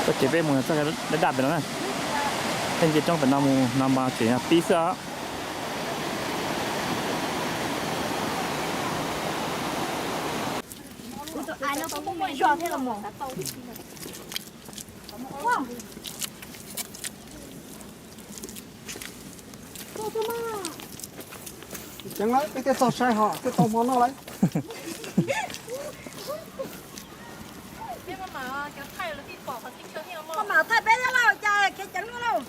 Txoj kev peb mus txoj kev daj daj pem no na. Tej nce roob pem no mus no mas tseem yog pib xwb os. Ceev lawm, peb thiaj txog saib ho thiaj tau hmo noj lawm. Maj mam thaij peb thiab lauj, cas kev ceev luaj lauj.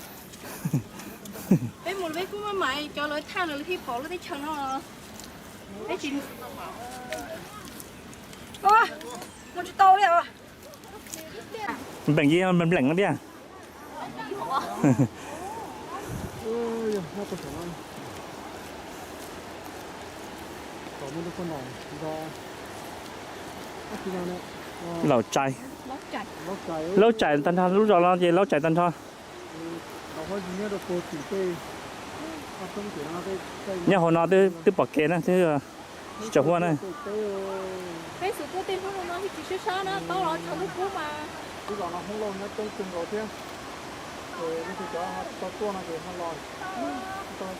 Peb mus peb kuj maj mam cov lawv thaij lawv thiaj pom lub teb chaws no. Peb tsis, mus tsis tau li os. Npleem yeej npleem no tiag. Laum Tshais, Laub Tshais tag nrho, lub zos no ces Laub Tshais tag nrho. Nyob hauv no twb pom kev na, twb tsis tsaus huab na. Peb xub tuaj tej hnub no tsis sib sab na, tau los tsaus ntuj kub mas. Lub zos no Hmoob Lauj nyob coob kawg nkaus thiab. Ces leej twg cov tau tuaj no ces ho los tau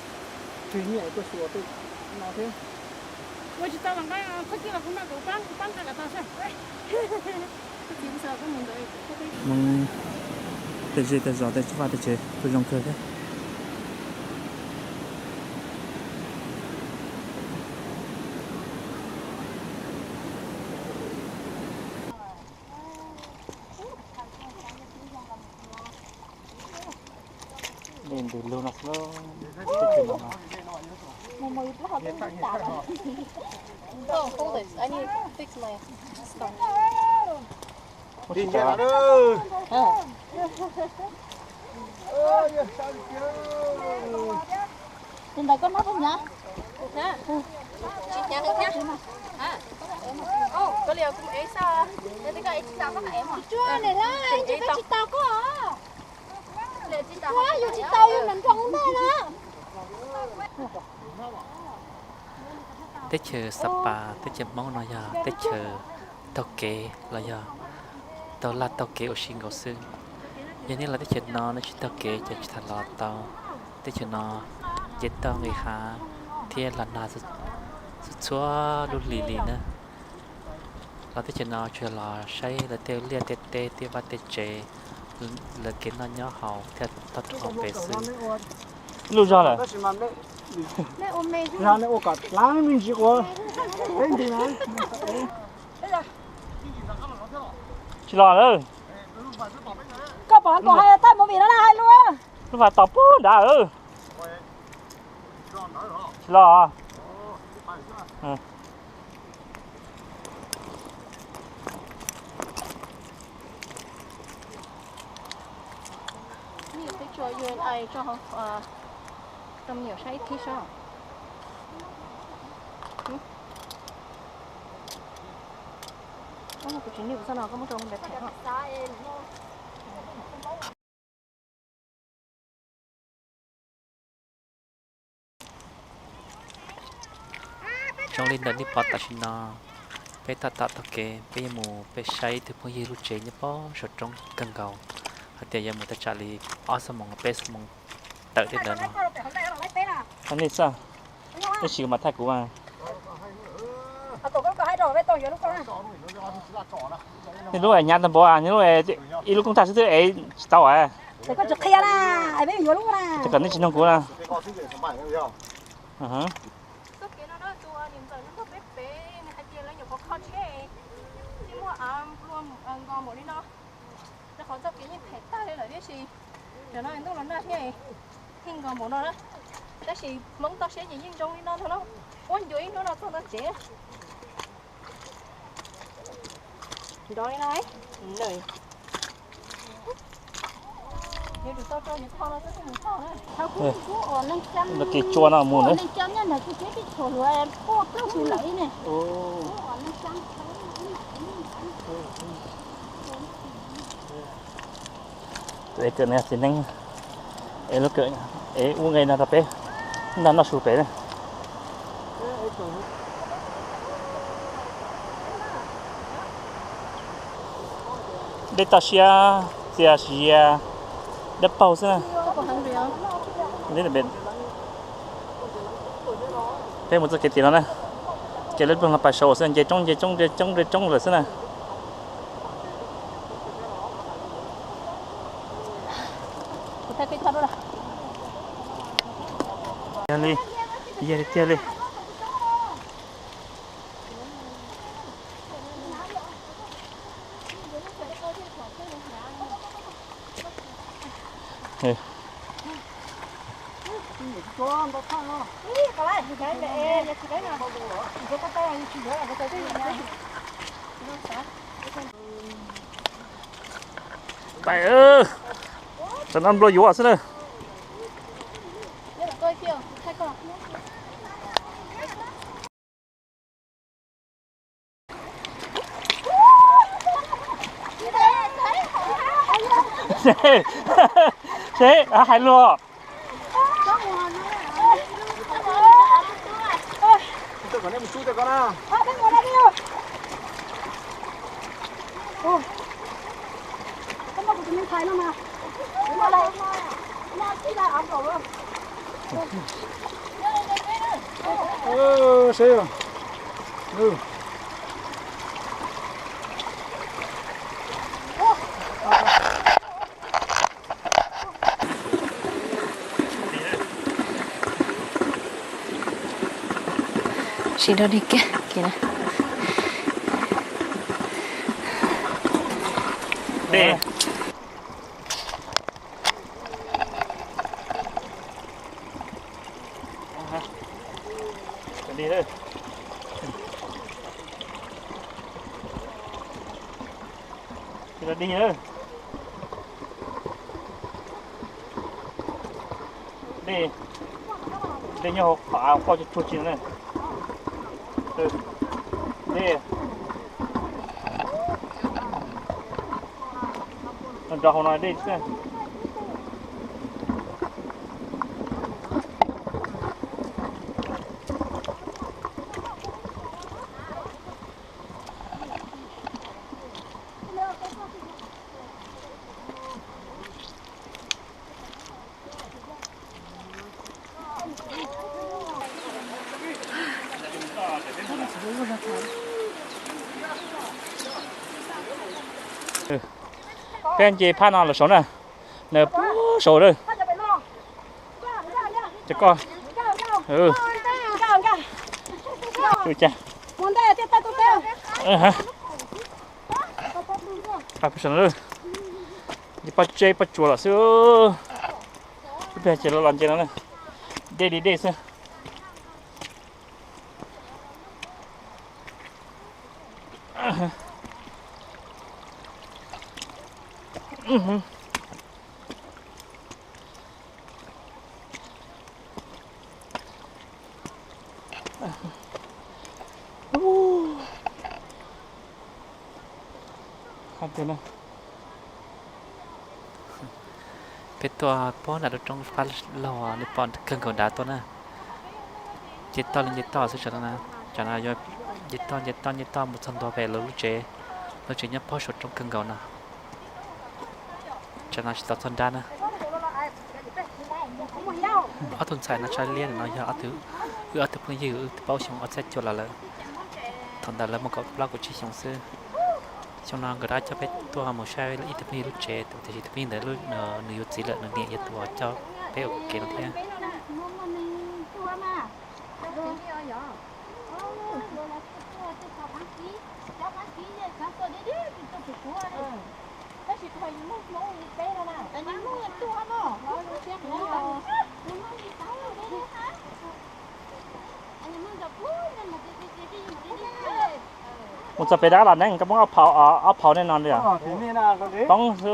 tseg nyiaj tuaj xyuas tej no thiab. Ua tsis tau los nqa qhov cij los kuv noj kom pab, kuv pab nqa kom tau xwb. Hmoob tej zej tej zos tej vaj tej tsev kuj zoo kawg thiab. Ntws lug no xwb, teb chaws no no. Tus ntawd koj noj puas hnyav? Tsis hnyav heev thiab. Koj li kuv ev xwb, yog tias koj ev tsis tau koj ev mas. Tsis tau, tsis tau koj. Yus tsis tau yus nrog ntej na. Teb chaws Xa Pas, teb chaws Hmoob no yog teb chaws taug kev los yog taug laj taug kev ua si nkaus xwb. Yog nej los teb chaws no nej tsis taug kev ces tsis tas los tau. Teb chaws no nce toj nqis hav thiab los nag txhua txhua lub hlis li na. Los teb chaws no tsuas yog los saib lawv tej liaj tej teb tej vaj tej tsev, lawv kev noj nyob haus thiab toj roob hauv pes xwb. Lub zog lawm. Tsis los lawm. Koj pom kuv hais thaij movie no na hais lus. Lub pas tom puag nrad. Tsis los. Peb tso U N I tso hauv rau me nyuam saib ib thib saib. Kuv tsis nyiam xab no, koj muab rau me ntawd them. Zoo li ntawm nej pom tam sim no, peb tab tom taug kev, peb yuav mus peb saib ib tug phooj ywg lub tsev nyob pob saum roob kawg nkaus, hais tias yuav mus tau tsam li ob xuab moos peb xuab moos tawm tej ntawd no. Nej xwb, nej sim mas thaij kuv mas. Nej lub hnyav tag npaum, nej lub ib lub koob tag xwb twb ev tsis tau. Koj tsis qhia na, peb yuav lub na. Tej kom nej tsis nug kuv na. Txoj kev no na tus niam ntxawm nrog peb pem, nws hais tias lawv nyuam qhuav kho tshiab, tsis muaj av nplua nkos npaum li no. Rau qhov txoj kev yeej phem tag li lawm tiam sis cov no ntuj los nag thiab, yeej nkos npaum no na. Tab sis Hmoob toj siab ces yeej zoo li no ntag na. Ua ncua ib hnub no txog tau tsev. Nrov li no, yuav tsum tau rau yus tho no xwb thiaj mus txog na. Lub kev tsua no mus na. Ev kawm no txiv neeb, ev lub kawm, ev ua nqe no rau peb noj noj su pem na. Dej toj siab txias zias dawb paug xwb na. Peb mus txoj kev tim no na, kev lub ploog no pas saud xwb, nce roob nce roob nce roob nce roob lawm xwb na. Yog li, yog li tiag li. Tais, tam no nplua yuav xwb na. Seb, seb hais luag. Sim rau dig kiag kiag na. Dej. Dig, dig. Dej, dej nyob hauv qhov av qoj tsuag tsuag tsis no na. Dej, nrov hauv no dej xwb. Peb nce phab no los saud na, nws puag saud lawm. Ces koj, nce poj tseb poj tsuas los xwb. Ib pliag ces los los nce no na, dej li dej xwb. Peb tuaj pog nram lub roob phab laug li pom kawg nkaus dav tuaj na. Nce toj li nce toj xwb, tsam no yog nce toj nce toj nce toj mus txog ntua pem lawv lub tsev, lub tsev nyob pog saum roob kawg nkaus no. Tsam no tsis tau txog nrab na. Ob tug ntxhais no tshaj liab no yog wb ob tug phooj ywg, wb twb paub xyoo ob txhiab cuaj los lawm. Thaum ntawd lawv muaj kaum plaub kaum tsib xyoo xwb. Xyoo no nkawd rov coj peb tuaj mus saib ib tug phooj ywg lub tsev, tiam sis tus phooj ywg ntawd nws yuav txiv lawm, nws niam yog tus uas coj peb ua kev no thiab. Mus txog pem dab los neeb koj muab ob phau nej no li. Poob xwb.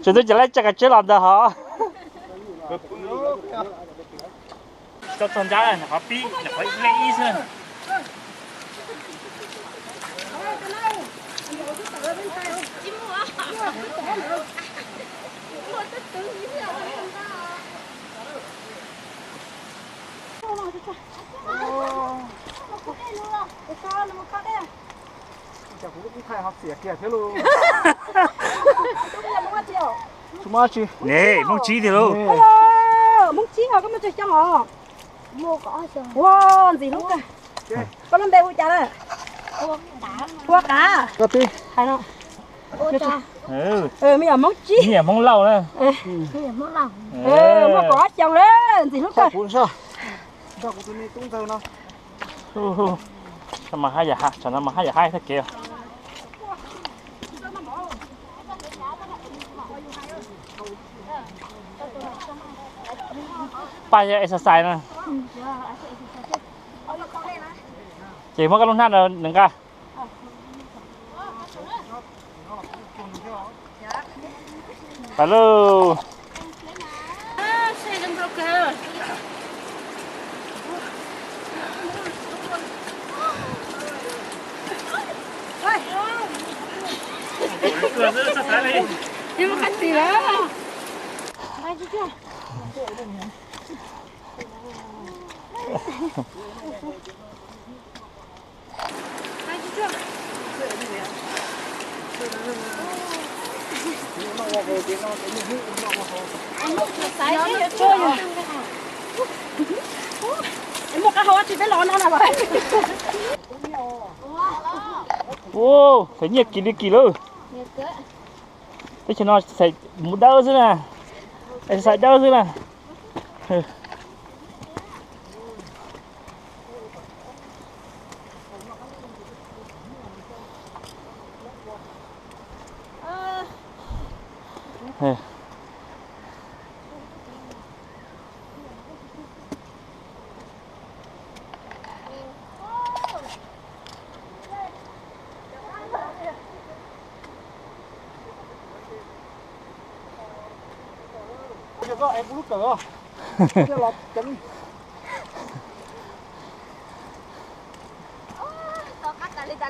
Tsis twb ces laib tsa kav tseb los ntawd hos. Tso txog nrab, nyuam qhuav pib, nyuam qhuav ib leeg ib xwb. Kuv lub kub thaiv ho xiam kiag thiab lauj. Ne, Hmoob Tsib tiag lauj. Hmoob Tsib os, koj muaj tsawg xyoo os? Ua ntxim hlub kawg. Koj lub npe hu cas na? Hua Qav. Hais no. Me nyuam Hmoob Tsib. Hmoob Lauj na. Muaj kaum ob xyoo lawm, ntxim hlub kawg. Mas haj yam, tsam no mas haj yam haib tag kev. Paj yog exercise na. Ces muab koj lub hnab nws nqa. Pais lauj. Ua, txhais nyiaj kim li kim lauj. Teb chaws no txhais mus dawb xwb na, txhais dawb xwb na.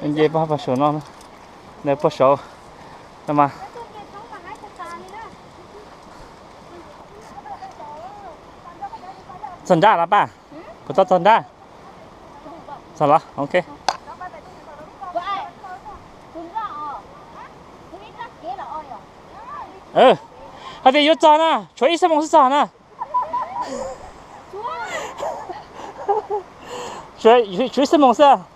Nce pog pog saum no, nce pog saud no mas. Txog nrab los pab, kuv txog txog nrab. Txog los, ok. Hais tias yuav txog na, tshuav ib xuab moos xwb txog na. Tshuav ib xuab moos xwb.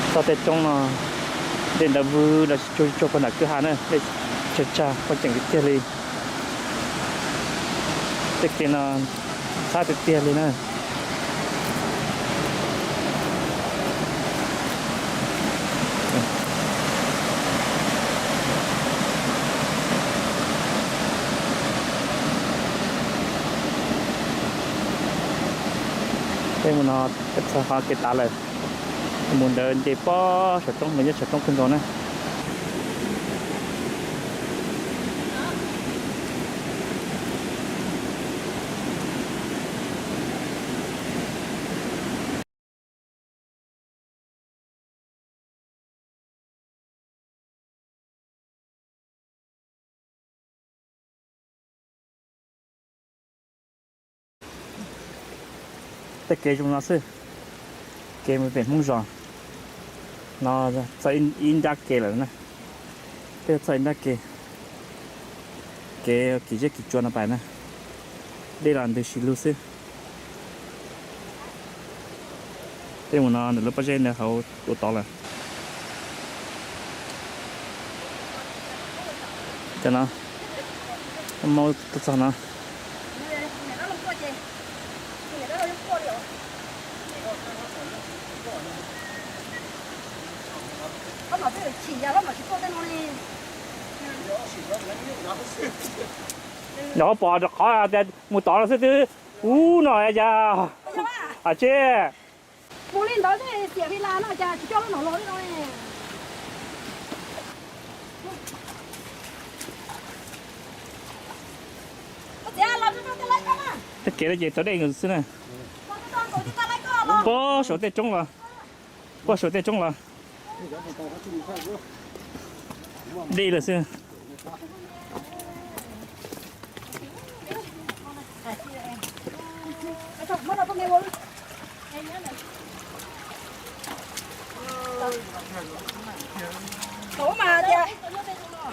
Txog tej roob no, dej ntawd vwv los tsis tsuag puag nram kwj ha na, dej tsag tsag poj ceem tiag tiag li. Tej kev no ntxhab tiag tiag li na. Peb mus no peb txog qhov kev tav lawm, mus ntawd nce pob saum roob, mus nyob saum roob kawg nkaus na. Tej kev zoo no xwb, kev mus pem Hmoob Zos no txog ib nrab kev lawm na. Peb txog ib nrab kev, kev kis zeb kis tsua no pais na. Dej los ntws si lug xwb. Peb mus no ntawm lub pob zeb ntawd hauv ua tod lawm. Cov no, maub tuaj txog no. Yog pom rau qhov tias mus tod los xwb twb ub no cas a tsi. Mus li ntawd tej xiam vi las no cas tsis coj lub no los li no. Tej kev no ces tau dej xwb na. Pob saum tej roob los, pob saum tej roob los. Dej lawm xwb.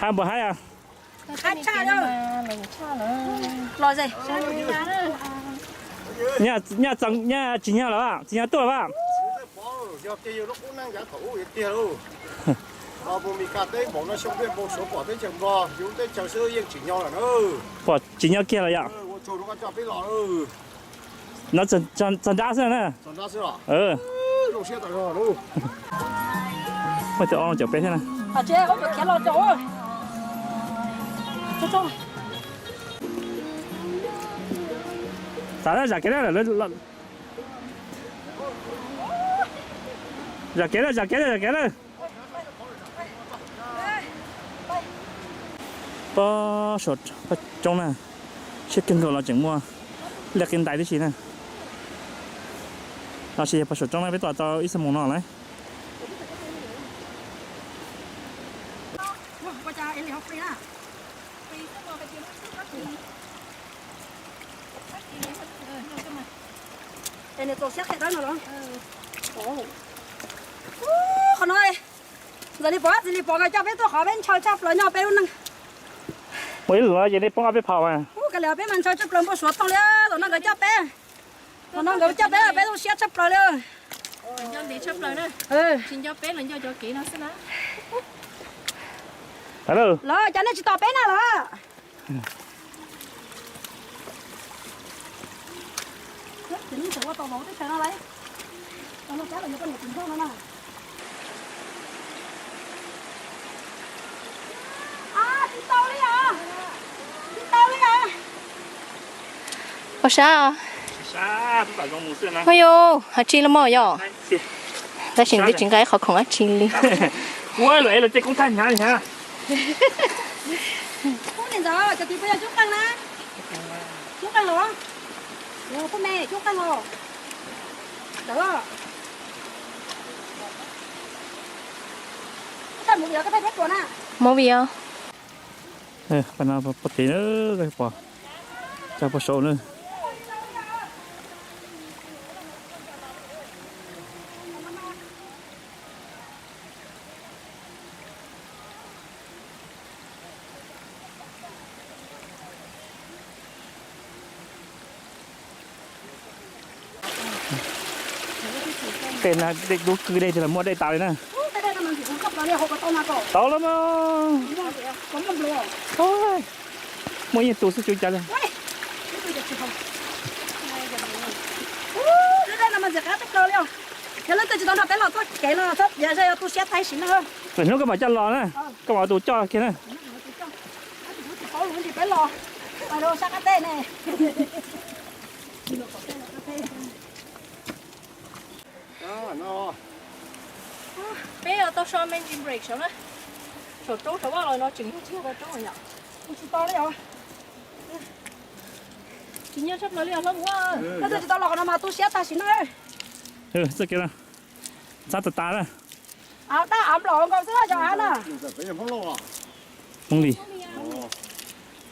Hab npaum hab os. Nyaj tsis nyog lawm, tsis nyog tuaj lawm. Pom tsis nyog kiag lawm yom. No txog nrab xwb na. Muaj tus ob no caum peb thiab na. Txav na, zam kev na. Zam kev na, zam kev na, zam kev na. Pob saum pob roob na, siab kawg nkaus los tseem muaj liaj qib ntais tib si na. Los sis yog pob saum roob na, peb tuaj tau ib xuab moos no lawm. Qhov no, ntxawm li pov txiv li pov nkawd coj peb tuaj qhov peb ntshaw tshaj plaws nyob peb lub neej. Muaj ib lwm ces nej poob ob peb phaum mas. Ub, kav liam peb mas ntshaw tshaj plaws npau suav toog li, zaum no nkawd coj peb. Zaum no nkawd coj peb, peb zoo siab tshaj plaws li. Nco ntsoov tshaj plaws na. Tsis nco peb los nco cov kev no xwb na. Los cas nej tsis tos peb na los? Ua sab. Ua yus, hais tsis los mog yom. Tab sis nws twb tsis nqa ib qhov khoom dab tsi li. Movie os. Pab no pog kev na, pog, coj pog saud na. Tej no dej dub kwj dej tiag los muaj dej tas li na. Tau los mas. Muaj yeej tus xwb tsis ua cas li. Yog leej twg tsis tau nrog peb los txoj kev no txhob piav, yog tu siab tag sim neej. Lwm hnub koj mam coj los na, koj mam tus coj kiag na. Peb tau so me ntsis break saud na, saum roob saum vaj los no tseem yog tsis yog roob yom. Tsis nyiam tshaj plaws li os hlob. Leej twg tsis tau los qhov no mas tu siab tag sim neej. Txoj kev no ntxhab tas tas na. Dab av nplaum nkaus xwb yog av na. Hmoob Lis.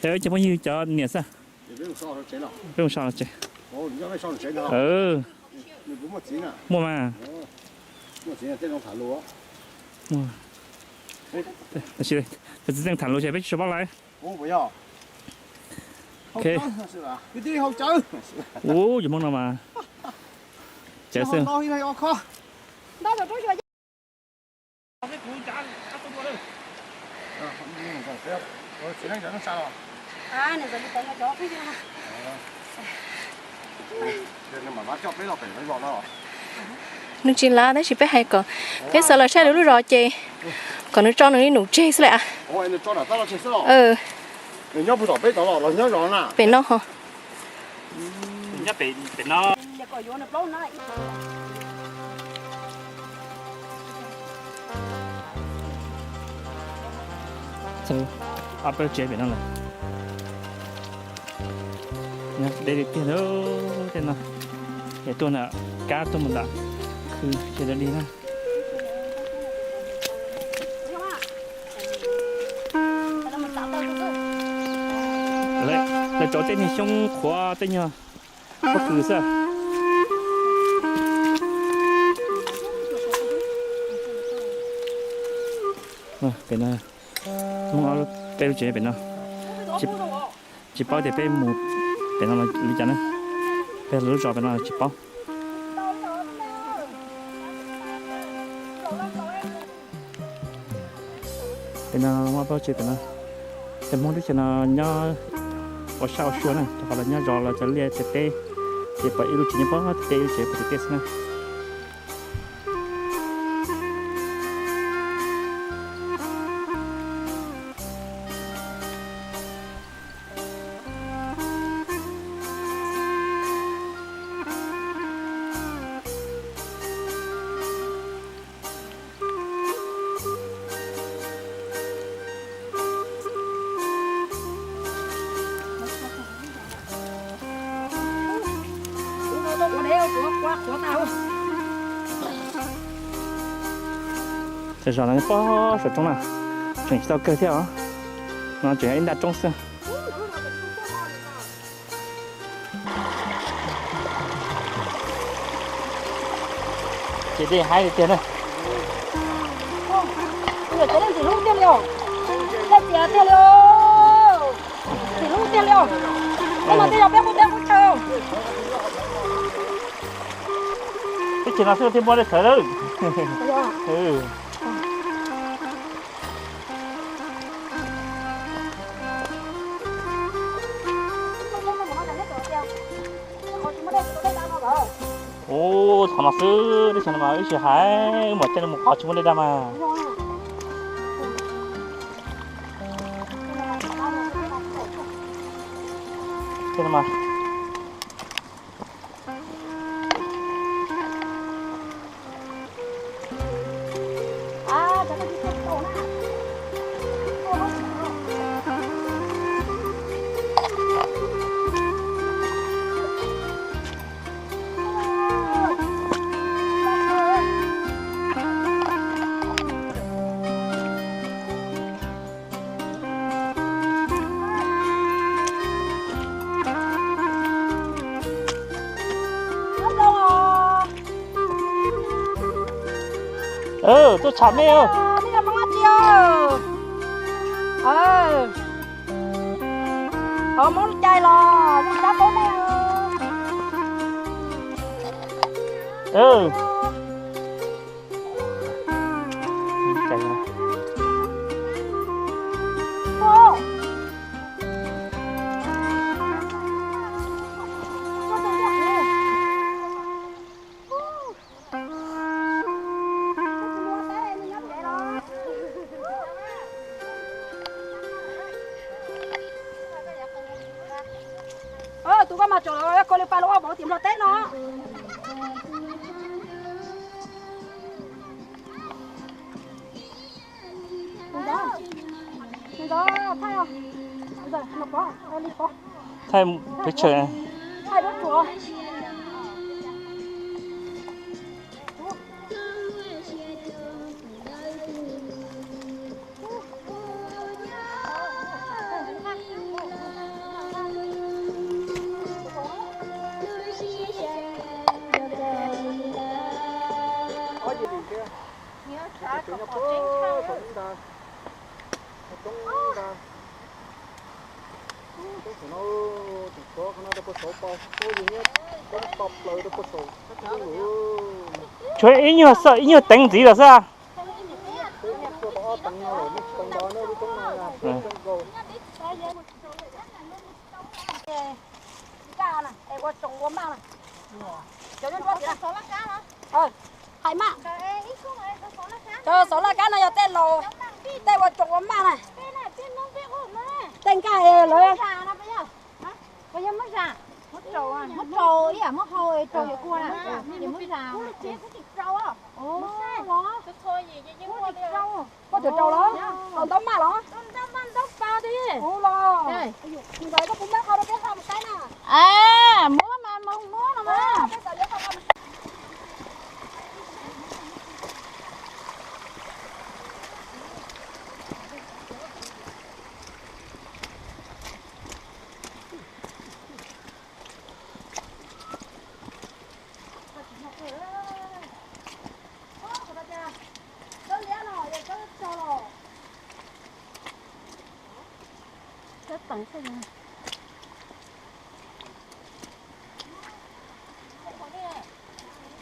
Es cov phooj ywg cov niam xwb. Peb mus so tsev. Muaj mas. Tab sis txiv neej tham lus ces peb tsis paub lawm. Ub, yog Hmoob no mas cawv xwb. Nws tsis lav tab sis peb hais kom peb xav los saib lawv lub zos ces kom nws tso nws li num tseg xwb lawm. Pem no ho. Ob peb tsev pem no lawm. Deb li tiag, tej no es tuaj na, kab tuaj mus nram khw ces lawv li na. Lawv tso tej niag xyoob qhuav tej nyuag pob kws xwb. Pem no, Hmoob ob peb lub tsev pem no. Tsis paub tias peb mus pem no li cas na. Peb lub zos pem no tsis paub. Pem no Hmoob ob peb lub tsev pem no. Cov Hmoob teb chaws no nyob ua sab ua sua na, rau qhov lawv nyob zos los cov liaj cov teb ces pom ib lub tsev nyob pem teb, ib lub tsev pem teb xwb na. Zos no pob saum roob na, tseem tsis tau kawg thiab os. No tseem yog ib ntaj roob xwb. Ces dej haib li tiag na. Ntxim hlub tiag li os. Dej tiag tiag li os. Ntxim hlub tiag li os. Tej no tej yog peb qub teb qub chaw. Teb chaws no xwb thiaj muaj dej tshawv lawm. Ub, qhov no xwb, teb chaws no mas wb tsis hais, wb mam caij mus qhov tsis muaj dej daj mas. Tuaj tsham mej. Hov Hmoob cai los yeej sab paub nej. Tus koj mas tseem kho li pab lub ob vauv tim Nplog teb no. Thaij peb chaw. Tshuav ib nyuag xwb, ib nyuag teev ntxiv los xwb. Cov xov laj kab no yog tej laus, tej ua tsoo ua maj na. Tej nkag lawv. Muab rau ib yam muab hau rau yuav kua na. Muab rau los. Koj tseem rau los? Rau ntaub maj los? Ua los. Koj puas muab qhov rau peb qhov mus saib na? Muab mas, muab no mas.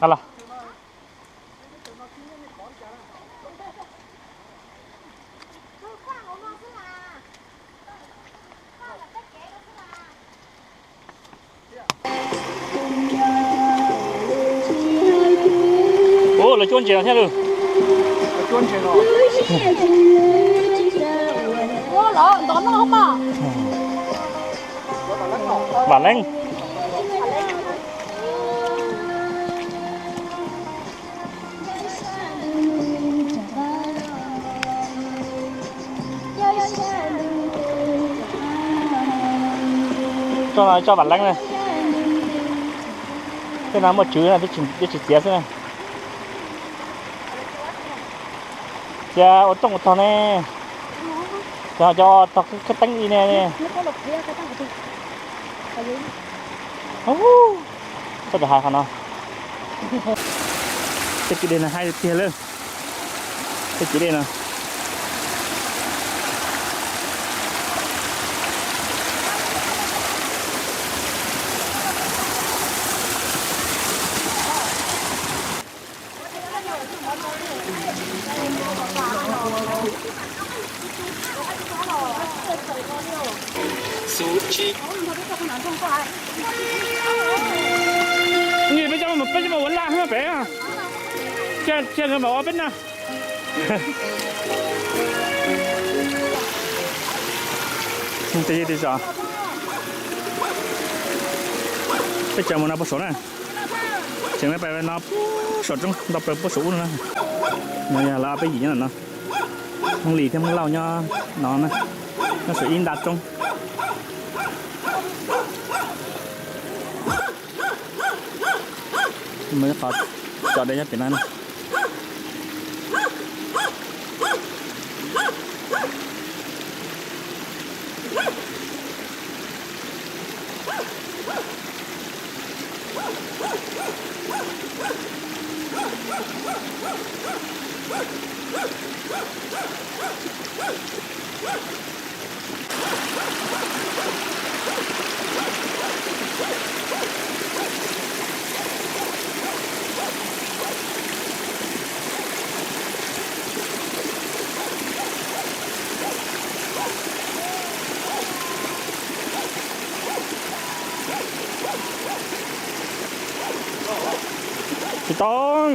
Los. Ua, lawv cuab ntses los thiab lawm. Ua los ntov noj mas. Vam Leeb. Tso no, tso Vam Leeb na. Tej no muaj tswv na, twb tsis txiav xwb na. Cia ua rooj ua tog ne. Cov, cov tog khib teeb li ne. Txhob hais qhov no. Tej kwj deg no haib tiag lawm. Tej kwj deg no. Peb coj, peb coj mus ua laj pem, cia nkawd mam ua peb na. Peb tseem mus no puag saum na. Tseem pais no puag saum roob ntau plaws puag saum ub no na. No yog lawv ob peb yim nyob no. Hmoob Lis thiab Hmoob Lauj nyob no na. Nyob saum ib nta roob. Muaj ib qho cov dej nyob pem no na. Tsis tau.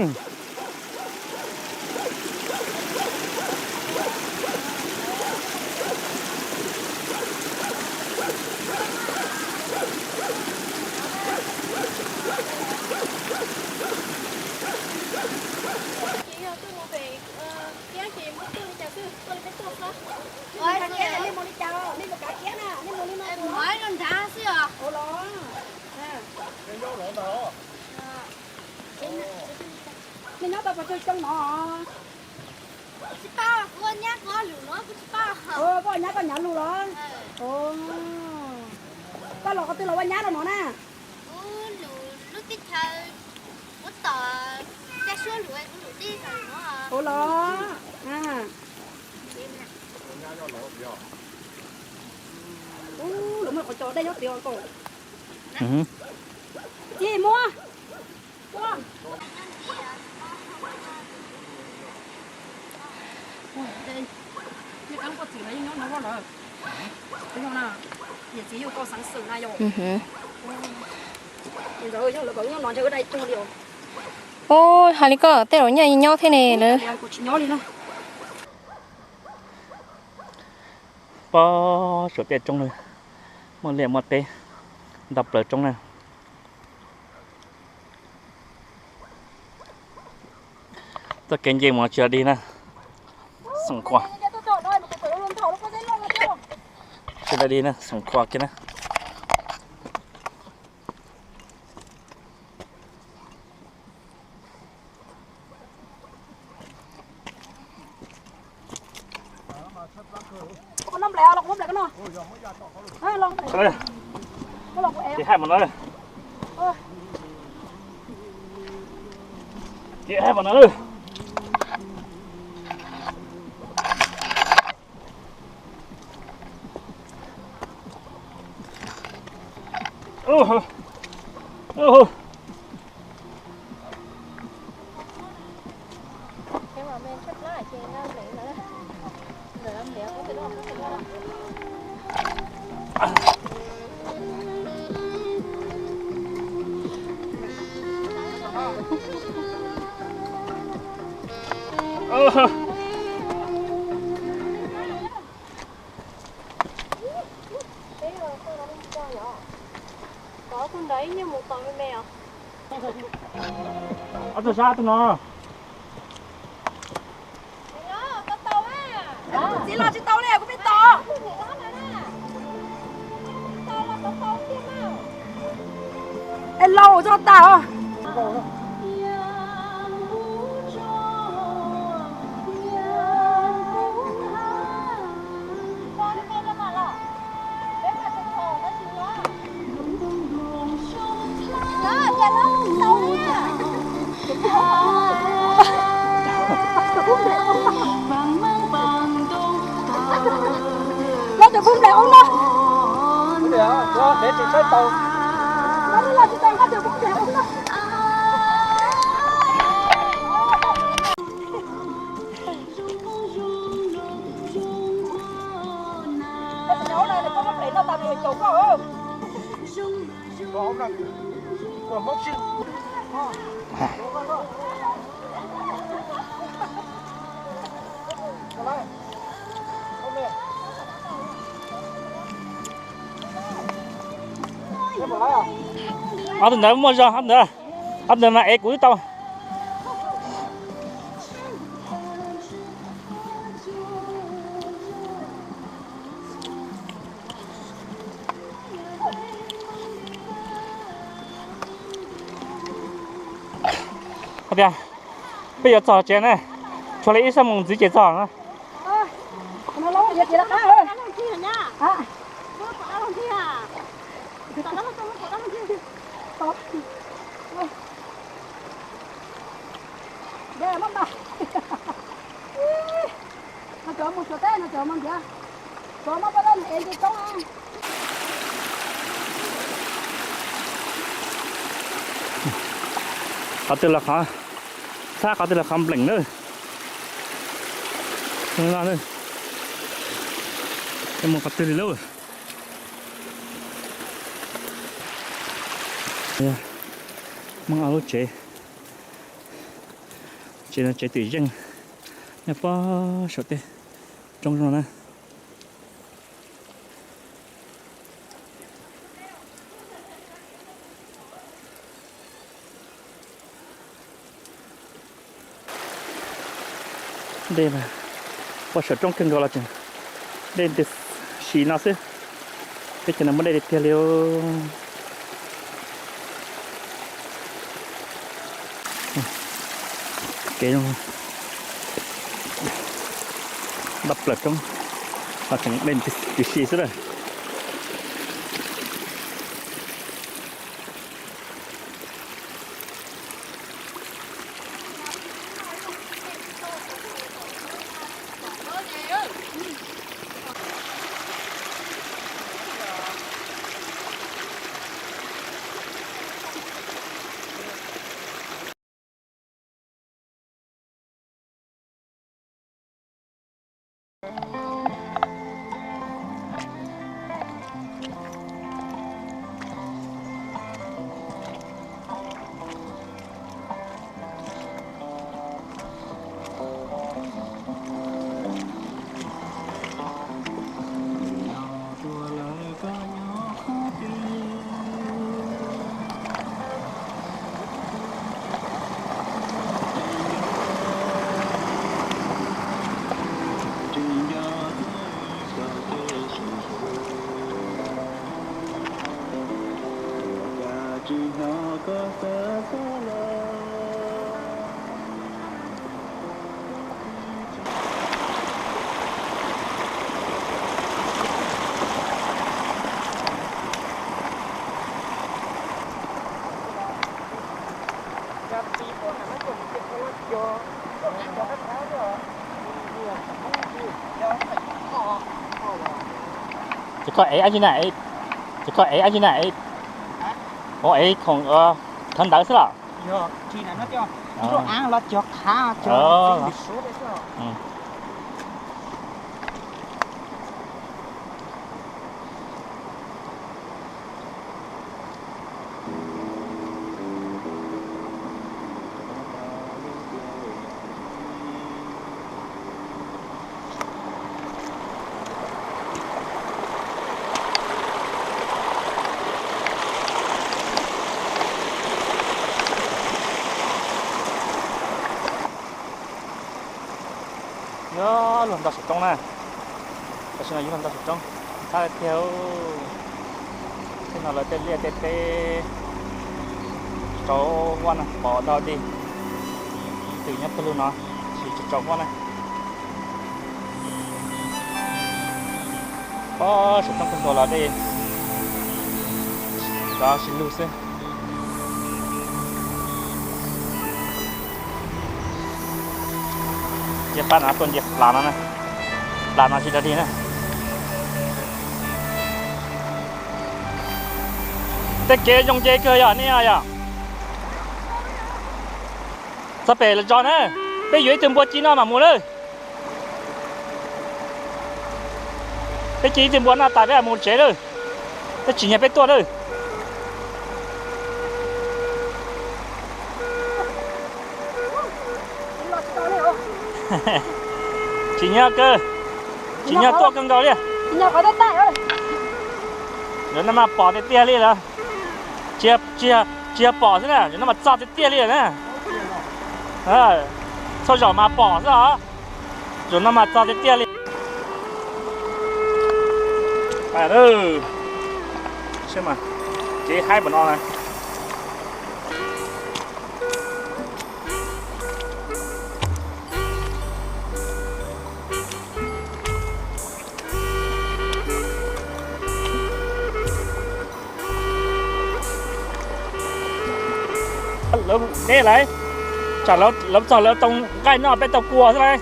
Mus nrad xwb os. Nej nyob tau pes tsawg xyoo no? Tsis paub, kuv nyab kuv ob lus no kuv tsis paub. Koj nyab koj nyav lus los? Koj los qhov twg los ua nyab rau no na? Kuv lus lub teb chaws, kuv tom caj suab lus kuv lus teb chaws no. Ua los. Ub, lawv muaj qhov cos dej nyob tid os. Tsis muaj. Nej qab koj txiv no yeej nyob no lawm. Yog na, niam txiv yug koj xeev xwm na yog. Ntawd yog lawv kom nyob no ntshe wb dai tuag li os. Ub, hais li koj tej zaum nyiaj nyob thiab ne lawm. Pob saum tej roob na, muaj liaj muaj teb ntau plaws roob na. Txoj kev nce mus tsis dog dig na, xoom khuas. Tsis dog dig na, xoom khuas kiag na. Ces haj mas no, ces haj mas no. Ob tug sab tug no. Txiv los tsis tau li, kuv pheej tos. Es laus txog tas os. Los cov pub nplaim ub no. Los tsis tau, los cov pub nplaim ub no. Ob tug ntawd muaj zog, ob tug ntawd, ob tug ntawd mas ev kuv twb tau. Hais tias peb yuav txog tsev ne, tshuav li ib xuab moos ntxiv ces txog na. Qhov twg los qhov, txhab qhov twg los qhov npleem na. Mus qhov twg li lauj? Muaj ob lub tsev, tsev no tsev twm zeej, nyob pob saum tej roob no na. Dej pob saum roob kawg nkaus los tseem dej ntws si no xwb. Teb chaws no muaj dej tiag tiag li. Kev zoo ntau plaws roob, los tseem dej ntws si xwb lawm. Ces koj ev dab tsi na? Ces koj ev dab tsi na? Ua ev khoom khawv ntawv xwb los? Yuav luag nto saum roob na. Tam sim no yuav luag nto saum roob, thab tiag. Tej no lawv tej liaj tej teb rau huab na, pom ntau dig. Twm nyob pawg lug no, tsis tau huab na. Pob saum roob kawg nkaus los dej, cov sib lug xwb. Cia pab no tuaj nce plas no na, plas no tsis dog dig na. Tej kev zoo nce kawg yog nej yog. Txog pem los tso na, peb yuav ib tug npua ci noj mam mus lawm. Peb ci ib tug npua noj tas peb mam mus tsev lawm. Peb tsim nyog peb tuaj lawm. Tsim nyog kawg, tsim nyog tuaj kawg nkaus li. Zaum no mas pom tiag tiag li lawm. Tsis yog pom xwb na, zaum no mas txog tiag tiag li lawm na. Txhua zaum mas pom xwb os, zaum no mas txog tiag tiag li. Kev haib pam no na. Lawv deb lawm, tsam lawv txog lawv tau nqaij noj peb tau kua xwb lauj.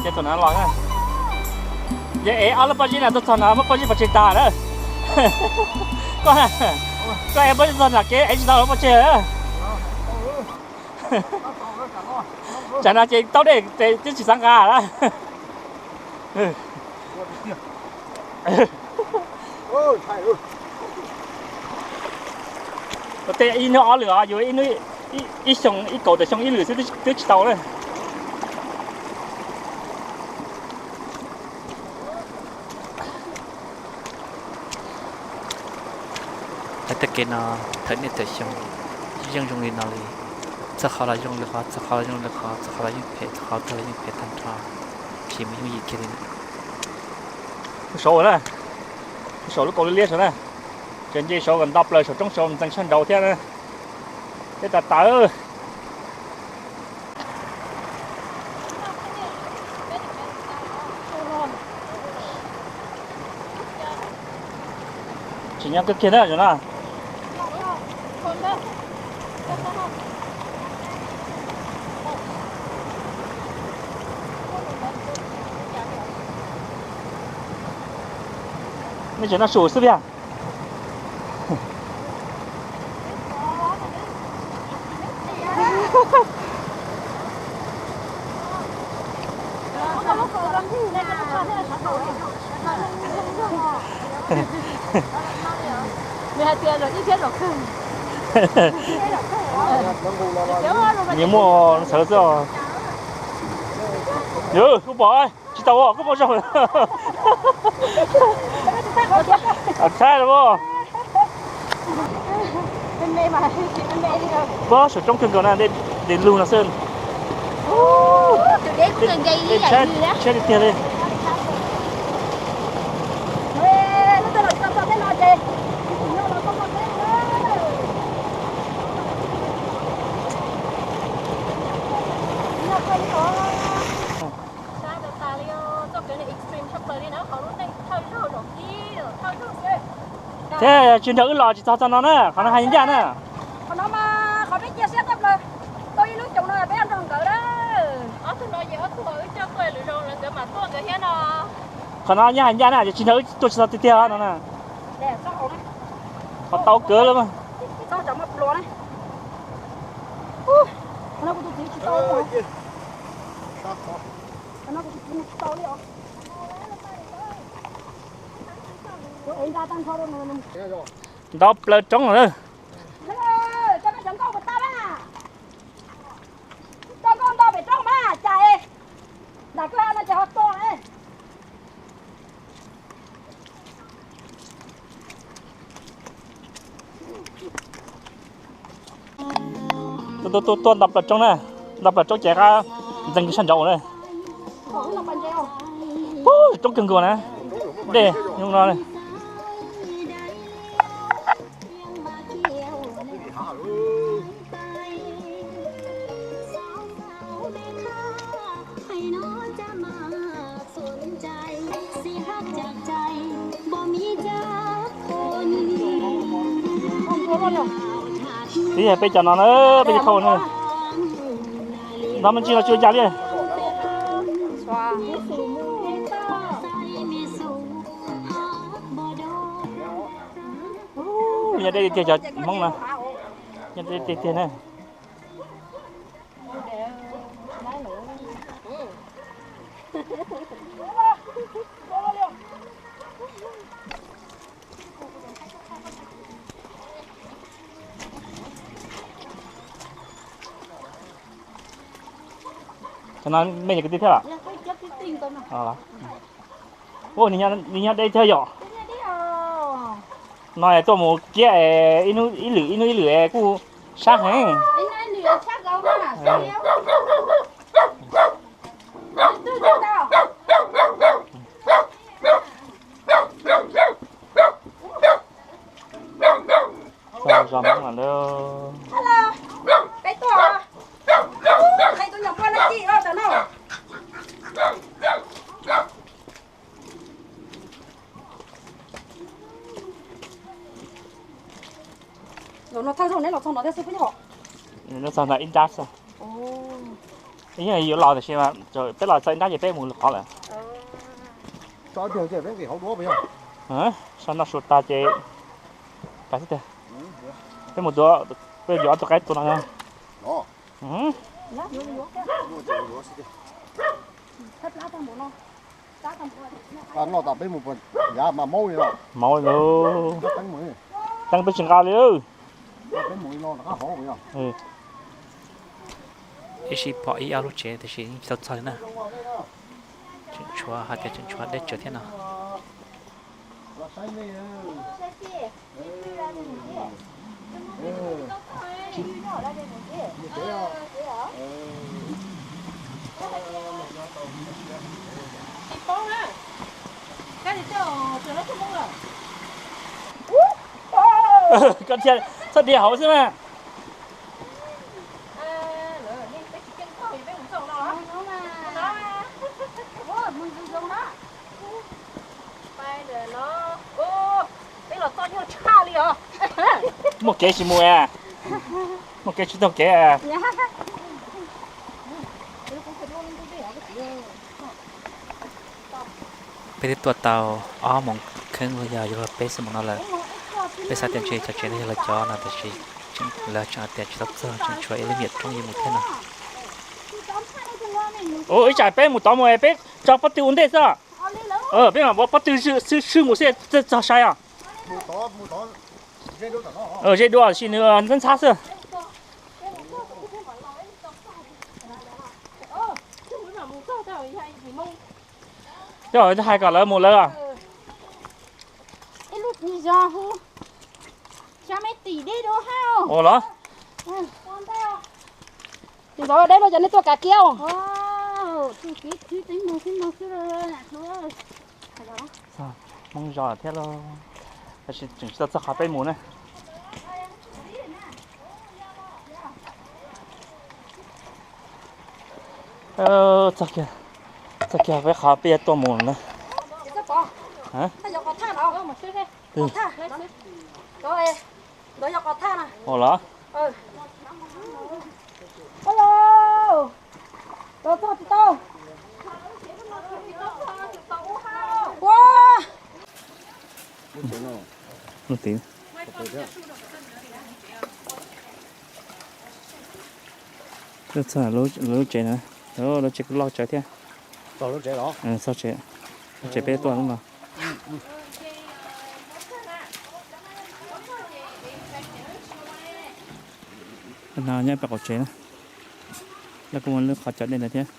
Ces thaum no los na, yog ev ob lub pob zeb no tuaj txog no muab pob zeb pov tseg tag lawm. Koj, koj ev pob zeb txog nram kev ev tsis tau lub pob tseg lawm. Tsam no ces taub dej twb tsis xav nqa lawm. Tej ib hnub ob lwm os, yus ib xyoo ib kaum tawm xyoo ib lwm xwb twb tsis tau na. Hais txoj kev no thaum niaj thaum xyoo yeej zoo li no li. Txog qhov los zoo li qhov, txog qhov los zoo li qhov, txog qhov los yeej phem, txog qhov tag los yeej phem tag nrho. Tsis muaj yooj yim kiag li na. Saud na, saud lub kaus liab liab saud na. Tseem nce saud kom nto plaws saum roob saud ntxeev sab nraud thiab na. Peb tas tawv. Tsim nyog kawg kiag na zaum no. Nej tseem noj su xwb tiag. Nws hais tias zaum ib thiab zaum kawg. Nyias muaj ntxhawv xwb os. Yus, kuv pom tsis tau, kuv pom zoo. Tshaib los. Pob saum roob kawg nkaus na, dej lug no xwb. Dej tshaib tiag tiag li. Thiab tsis nrog wb los tsis txog txog no na, qhov no hais ncaj na. Qhov no mas qhov peb cia siab tau plaws, tau ib lub xyoos no peb nrog nkawd na. Ob tug no ces ob tug wb coj tuaj lwm zaus lawv nkawd mam tuaj nkawd thiab no. Qhov no nyob hais ncaj na, ces tsis nrog wb tuaj tsis txog tiag tiag no na. Qhov tau kawg lawm. Nto plaws roob lawm. Tuaj tuaj tuaj nto plaws roob na, nto plaws roob ces qab ntxeev kiag sab nraud na. Roob kawg nkaus na, dej zoo no. Twb yog peb cov no na, peb cov thauj na. Ntab me ntsis no tsis ua cas li. Nyob deb tiag tiag cov Hmoob no, nyob deb tiag tiag na. Cov no mej nyuam kwv tij thiab los? Ua, nws nyob deb thiab yom. No tuaj mus kiab ib lwm ib hnub ib lwm kuj sab heev. Zos Hmoob lawm. Los no thawj zaug neb los txog no thiab xwb puas yog? Los txog no ib nrab xwb. Ib yam yuav los tiam sis mas peb los txog ib nrab ces peb mus qhov lawm. Sau noj su tag ces tas xwb tiag. Peb mus, peb yuav ob tug qaib tua no. Noj tas peb mus yav mas maub li os. Maub li. Teeb peb tsis nqa li. Peb mus li no rov qab hauv. Ib sij pom ib ob lub tsev tiam sis yeej tsis tau txog li na. Tseem tshuav hais tias tseem tshuav deb tsawv thiab no. Koj thiaj txhob dhia hauv xwb mas. Muaj kev tsis mus, muaj kev tsis taug kev. Peb twb tuaj tau ob moos kheeb los yog yuav luag peb xuab moos no lawm. Peb xav tias ntshe cov tsev no yog lawv cov no tiam sis lawv tseem hais tias tsis tau txog, tseem tshuav ib lub nyuam roob yuav mus thiab no. Ua ib tsam peb mus tod mus peb tso pob tw ua ntej xwb. Peb mam ua pob tw swb mus xwb txog sai os. Zeb dua sim nws ntxhab ntxhab xwb. Coj hais kom lawv mus lawv. Ua los. Tus zov deb no cov nej tuaj kav kiab. Hmoob zos thiab lauj, tab sis tseem tsis tau txog qhov peb mus na. Txog kiag, txog kiag peb qhov peb yuav tuaj mus na. Ua los. Lub tsev, lub tsev na, lub tsev kuj loj tsawv thiab. Txog tsev, tsev peb tuaj lub no. No nyob pem qaum tsev na, lawv kuj muaj lub qhov cov dej ntawd thiab.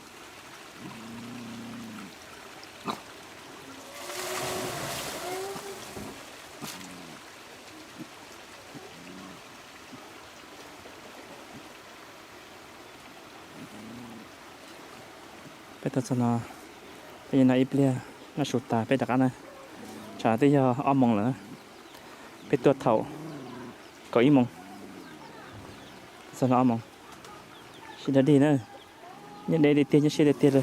Peb tuaj txog no, peb nyob no ib pliag, noj su tas peb rov qab na. Tsam twb yog ob moos lawm, peb tuaj thaum kaum ib moos, txog no ob moos. Sib dog dig na, nyob deb tiag tiag, nyob siab tiag tiag li.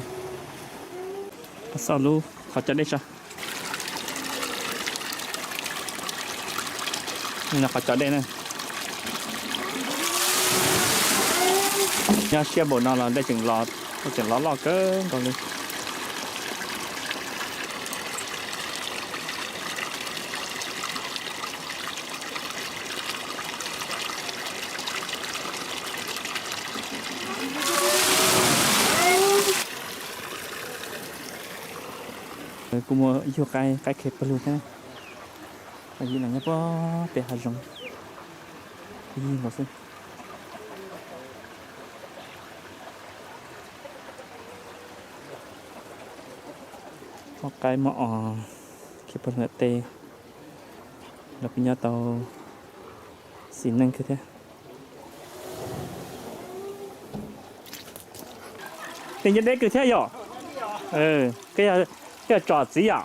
Xauj lub qhov cov dej tso. No qhov cov dej na. Nyob siab npaum no los dej tseem los, dej tseem los loj kawg nkaus li. Kuj muaj ib tug qaib, qaib khe pawg lug thiab. Yim no nyob puag pem hav zoov, ib yig nkaus xwb. Muaj qaib muaj os, khe pawg lug tej, lawv kuj nyob tau xis neej kawg thiab. Tej nyob deb kawg thiab yom. Koj yog tsom txiv yom?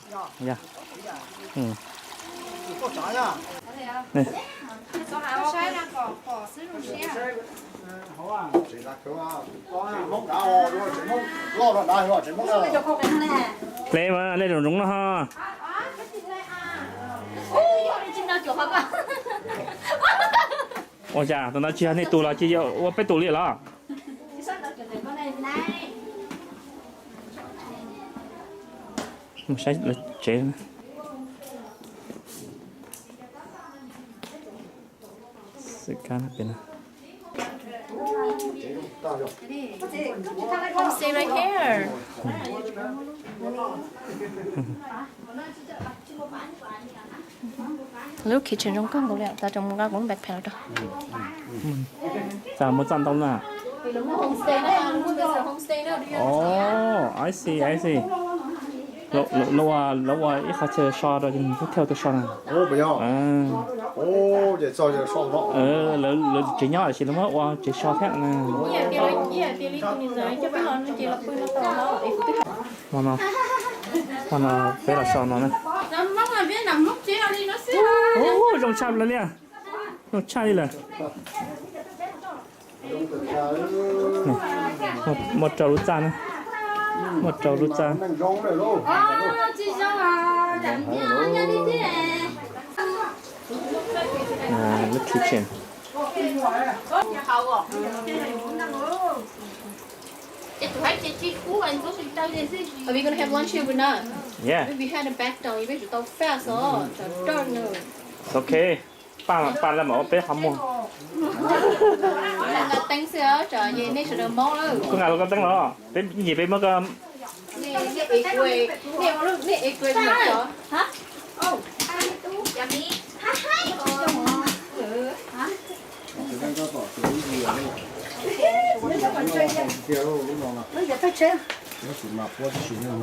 Hle mas, hle zoov zoov no ho. Ua cas tus no tsis yog nej tus los cia ua peb tus li los? Mus saib lawv tsev. Xwm kab pem no. Homestay right here. Lub kitchen zoo nkauj nkaus li, tas tau mus nqa kuv backpack los rau. Txaj muag txaj ntau na. Oh, I see, I see. Lawv ua, lawv ua ib qhov chaw so rau ces pub thiaj tuaj so na. Lawv tsev nyob tiam sis lawv muab ua tsev so thiab na. Hmo no, hmo no peb los so no na. Ub, zoo tshaj plaws li. Zoo tshaj li lawm. Muaj rau lub txaj na. Muaj rau lub txaj. Lub kitchen. Are we gonna have lunch here or not? Yeah. Maybe had a back down, you better tau fast os, cov dog no. It's okay. Paj, paj laj mam ua peb qhov muag. Nqa teeb xwb os, tsam ces nej sawv daws mob lawm. Koj nqa los koj teeb los, peb nyiam peb muab koj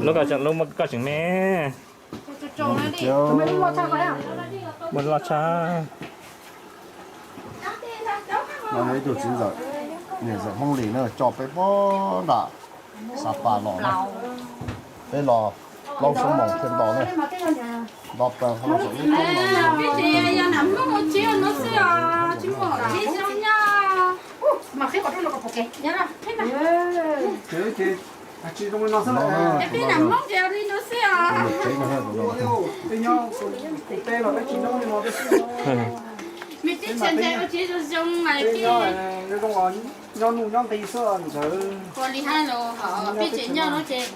Lub koj tseem, lub koj tseem me. Muaj loj tshaj. No yog ib tug txiv ntxawm, niam ntxawm Hmoob Lis na, coj peb puag nram Xab Pas los na. Peb los plaub xuab moos thiaj nto na. Nto plaws ho los saum lub roob no. Peb ces yog nam Hmoob ua tsis ua no xwb os, tsis muaj tsis zoo nyob. Es peb nam Hmoob ces ua li no xwb os. Me tib txhia ntshai ua tsis zoo zoo mas peb nyob nuj nyob nqi xwb ntawd. Ua li hais los peb tseem nyob no ces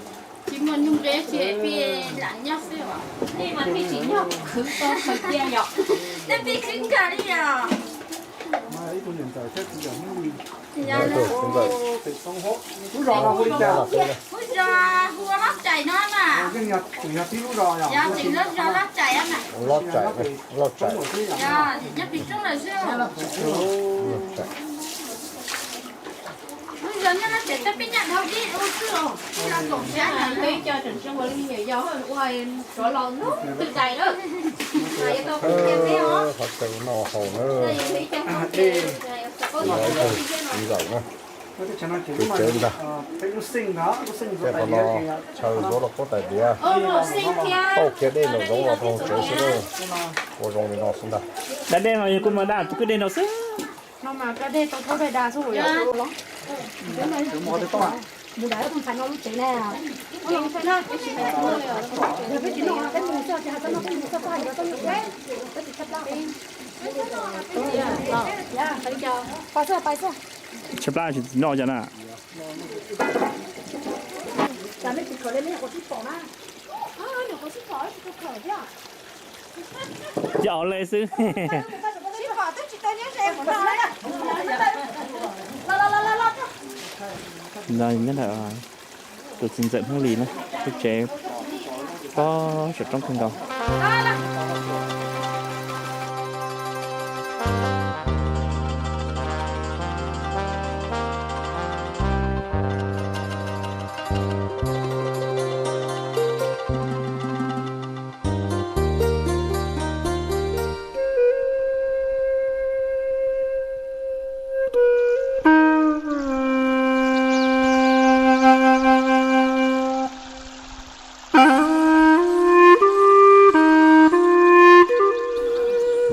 tsis muaj nuj nqi ces peb lam nyob xwb os. Nej mas peb tseem nyob khwv tau khwv cia yom. Tej peb khwv nkag li yom. Lub zos hu ua Lob Tsaim no mas. Yog tseem lub zos Lob Tsaim mas. Lob Tsaim, Lob Tsaim. Nyob pem roob lawm xwb. Lub zos nyob Lob Tsaim tab peb nyaj dhau dib ua xwb os. Los koom siab na, peb cov tseem tseem ua li me nyuam yaus ua suav laus hnub twg dais na. Qhov chaw no haus na. Ib zaum na. Tsev ntag. Tej qhov no chaw zuav los puab tais diav. Tauj kiag dej nraum zoov los rau tsev xwb na. Ua zoo li no xwb ntag. Da dej mas yog kuv mas da tus kwj dej no xwb. Tshaib plab tsis noj cov na. Cov le xwb. Nyob ntawm tus txiv ntxawm Hmoob Lis na, lub tsev pob saum roob kawg nkaus.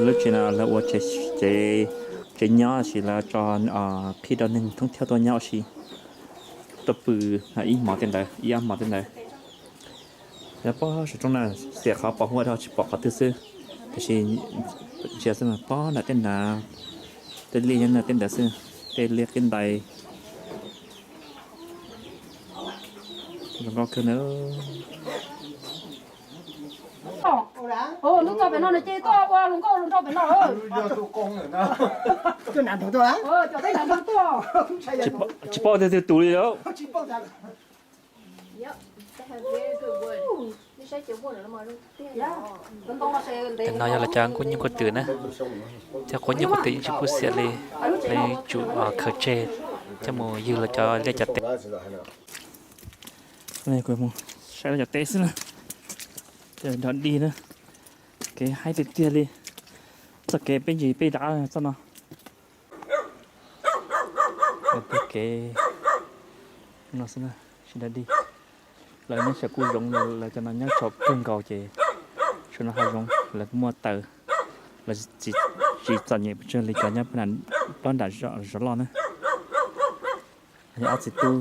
Lub tsev no lawv ua tsev, tsev nyob tab sis lawv tso qhib rau neeg thoob thiab tuaj nyob ua si, tuaj pw ib hmos tej ntawd, ib ob hmos tej ntawd. Yog pob saum roob na, xiam qhov pos huab dhau tsis pom qhov twg xwb, tab sis ntsia xwb mas pob nram tej nrad, tej liaj nyob tej ntawd xwb, tej liaj qib ntais. Zoo nkauj kawg na. Lub txoj pem no ces tuaj ua hluas nkauj hluas nraug pem no. Tsis paub tias twg tus li lawm. Tus no yog lawv cov nkuaj nyuj nkuaj twm na, cov nkuaj nyuj nkuaj twm yeej tsis pub xiam li, lawv tsum khaws tseg coj mus ywg lawv cov liaj cov teb. Saib lawv cov teb xwb na, cov dog dig na, kev haib tiag tiag li, txoj kev peb ntsis peb dav txoj no. Kev no xwb na, tsis dog dig. Lawv nyob saum kuj zoov, lawv cov no nyob tso kawg nkaus ces saum no hav zoov, lawv kuj muaj taws, lawv tsis txom nyem pes tsawg li cov nyob plaub nram zos loj na. Yog ob txiv tub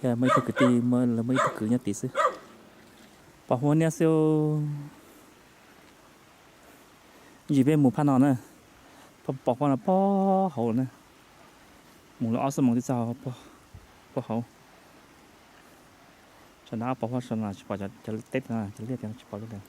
thiab muaj ib tug kwv tij, lawv muaj ib tug kwv nyob tid xwb. Pos huab niab xwb. Ntsis peb mus phab no na, pos huab no pog hauv na, mus lawm ob xuab moos twb txog pog hauv. Tsam no ob pos huab saum no tsis pom cov teb, cov liaj tsis pom li lawm.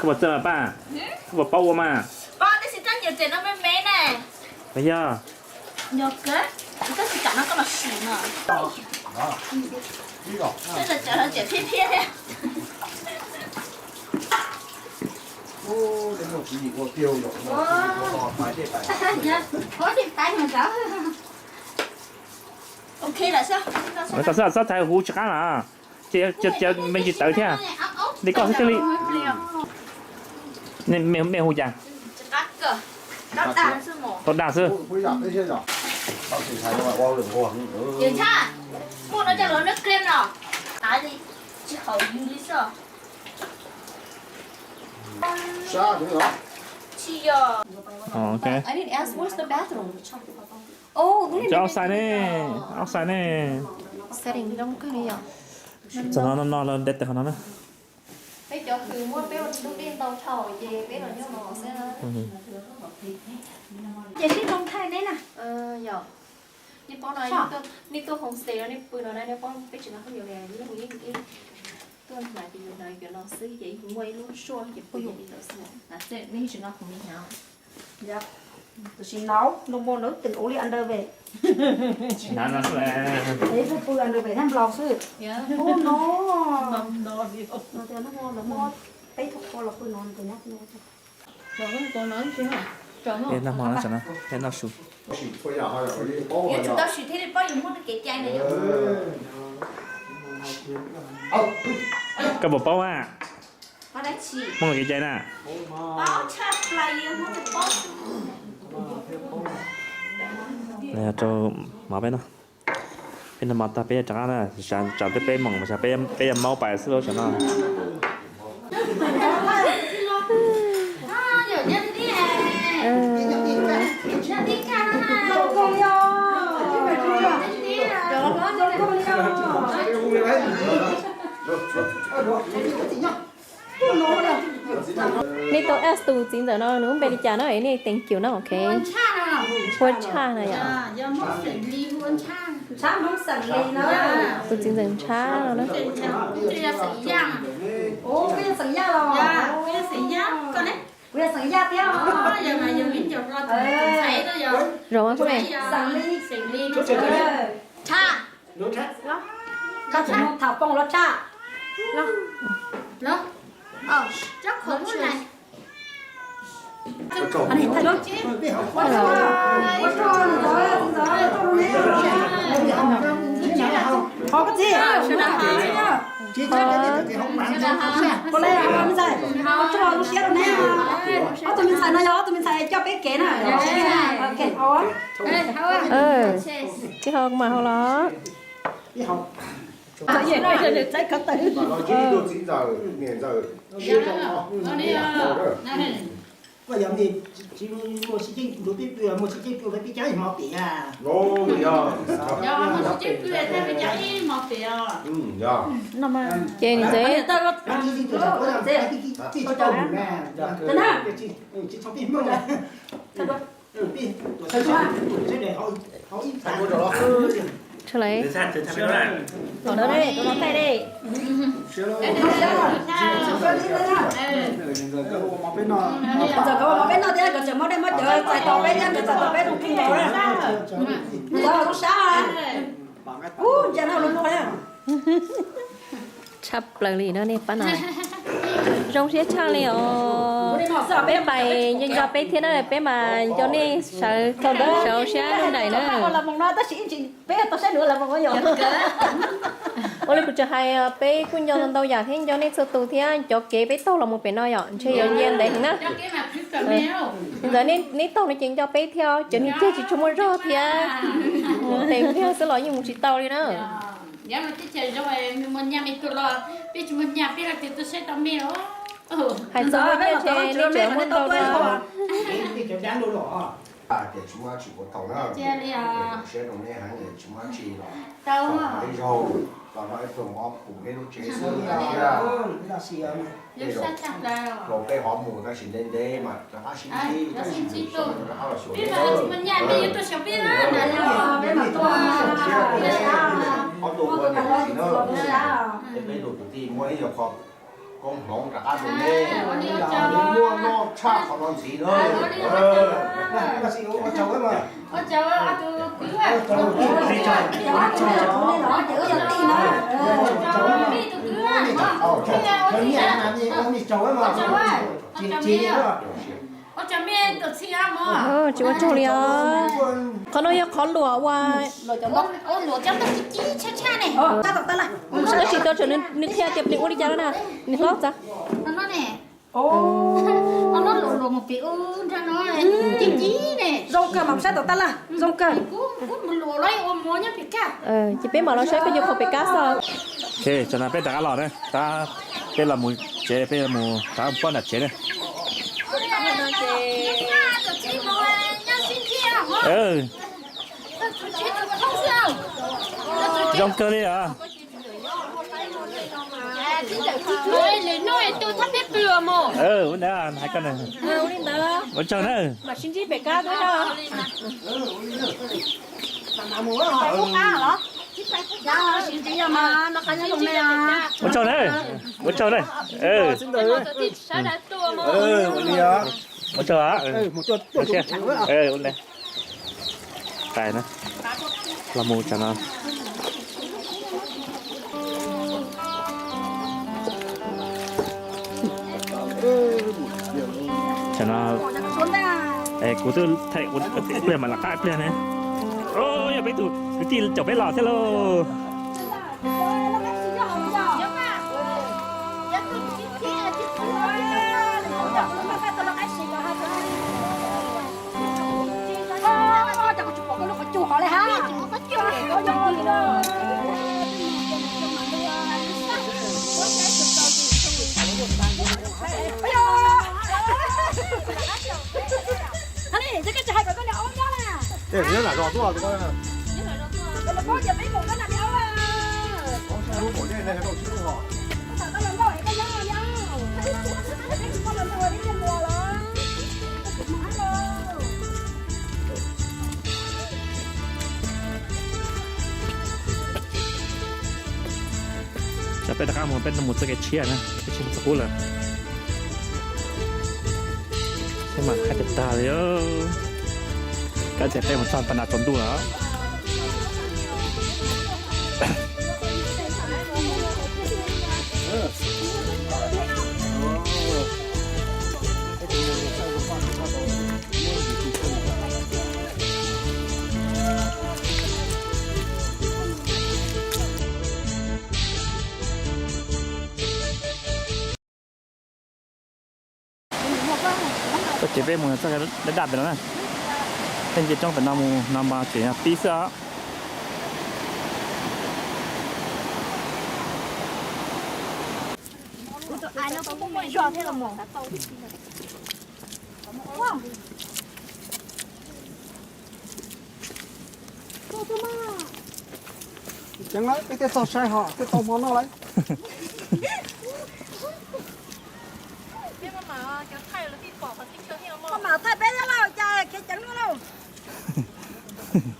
Ua txawj mas Paj, ua paub ua mas. Paj, tab sis rab nyias riam no me me ne. Yog. Yog kawg, tab sis tsam no koj los sim no. Tsam no riam phiab phiab thiab. Txhob txhob txhob txhais huv tsis qab na. Ces me ntsis tawv thiab. Li koj xwb thiaj li. Me hu cas? Tau dag xwb. Cov outside ne, outside ne. Txog no no no de tawm qhov no na. Peb cov hws muab peb ua lub dej ntau dhau ces peb los nyob no xwb. Ces sib zoo thaij neb na. Yog, nej paub no, nej tuaj homestay no nej pw no na, nej paub peb tsis nqa khaub ncaws li, ib ib tuaj hnav ces yus hnav cov no xwb ces muaj ib lub suaj ces pw li ntawd xwb. Nej tsis nqa khoom li hnav. Yog, tab sis no no muaj lawv tes ua li underwear. Tsis hnav no xwb. Es pw underwear thiab blouse xwb. Ub no, no tias no muaj peb tug qhua los pw no. Peb noj hmo na, peb noj su. Yuav tsum tau sim thiaj li paub yus muaj kev cai na yom. Koj puas paub a? Muaj kev cai na. Rau mov peb noj. Peb noj mov tag peb rov qab na, tsam twb peb moos mas peb yuav maub pais xwb lauj tsam no. Nej tau ask tus txiv ntxawm no nws lub npe li cas no es nej teev kium no, ok. Hu ua Tshaj no yom. Tus txiv ntxawm Tshaj no na. Kuv yog xeem Yaj thiab. Zoo mas. Koj tseem mus tham Poob los Tshaj. Ho koj txiv. Ua li me ntxhais, koj tso lub siab rau neb. Ob tug me ntxhais no yog ob tug me ntxhais coj peb kev na. Tsis ho mas hau los. Koj yog txiv ntxawm, niam ntxawm. Koj yog niam, tsis muaj sib ceeb ntxuav peb pw, muaj sib ceeb pw peb cab ib hmo pem. Ces niam ntxawm, Tshaj lawm. Tom no ne, tus no thaij ne. Ntxawm kov mov peb noj thiab, kov tseem muab dej muab cawv txais tos peb thiab, kov txais tos peb zoo kawg nkaus na. Ntxawm lub sab. Ub, ntsia no lub lub na. Tshaj plaws li no nej pab no. Zoo siab tshaj li os. Peb pais nco nco peb thiab na, peb mas nco nej sawv, sawv siab lub nraim na. Peb tau saib nws los mus yom. Ua li kuv tseem hais, peb kuj nco ntau ntau yam thiab nco nej txhua tus thiab cov kev peb taug los mus pem no yom, ntshe yuav nce ntev heev na. Ntawd nej taug no ces nco peb thiab, cov niag ceg tsis tshua muaj zog thiab, mus tes pliag xwb los yeej mus tsis tau li na. Hais txog muaj nyiaj ces nej tseem muaj ntau dua. Tias tsis muaj dab tsi ua tau na, siab rau neb heev, tsis muaj dab tsi los, tau ib zaug los noj ib pluag mov pum neb lub tsev xwb, siab. Tej zaum rau peb ho mus tab sis ntev ntev mas rov qab sib ntsib, rov qab los xyuas neb. Ob tug ua niam ua txiv na, peb tus kwv tij muaj ib yam qhov Koob hmoov rov qab rau nej, muaj noj tshaj qhov no ntxiv na. Tsis ua tsaug li os. Qhov no yog qhov luam ua. Tab sis tau tseem nws qhia tias plis ua li cas no na, nws hlob txav. Zoo kawg mas saib tom tab laj, zoo kawg. Ces peb mam los saib peb cov qhov pem kab xwb. Tam no peb rov qab los na, peb los mus tsev, peb los mus rov qab poj nram tsev na. Zoo kawg li os. Ua tsaug na. Ua tsaug na. Ua tsaug na. Ua tsaug. Tais na, los mus tsam no. Tsam no kuv twb thaij ib pliag mas los qab ib pliag ne. Yog peb tus kwv tij caum peb los thiab lauj. Peb rov qab mus, peb mus txoj kev tshiab na, peb tsis mus txoj qub lawm. Peb mas qab tag tag li, kab tias peb mus txog pas nas tsaus ntuj lawm. Ces peb mus txoj daj daj pem no na. Tej nce roob pem no mus no mas tseem yog pib xwb os. Ceev lawm, peb thiaj txog sai hos thiaj tau hmo noj lawm. Maj mam thaij peb thiab lauj, cas khiav ceev luaj lauj.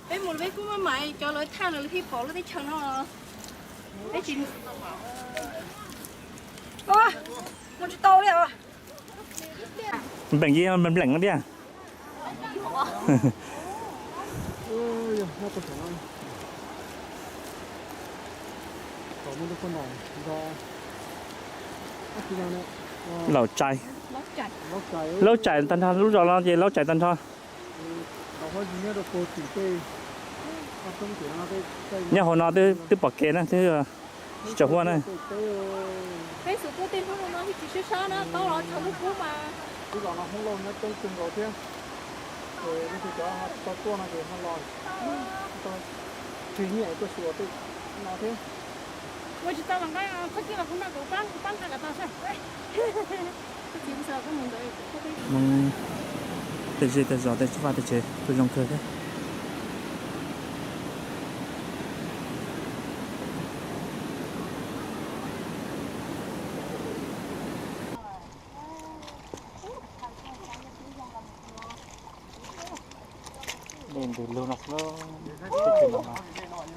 Peb mus peb kuj maj mam cov lawv thaij lawv thiaj pom lub teb chaws no. Peb tsis mus tsis tau li os. Npleem yeej npleem no tiag. Laub Tsaim. Laub Tsaim tag nrho, lub zos no ces Laub Tsaim tag nrho. Nyob hauv no twb pom kev na, twb tsis tsaus huab na. Peb xub kub tej hnub no tsis sib sab na, tau los tsaus lub kub mas. Ua tsis tau los nqa txoj kij los kuv nrog kuv pab nqa kom tau sab. Hmoob tej zej tej zos tej vaj tej tsev kuj zoo kawg thiab. Ntws lug no xwb, teb chaws no mas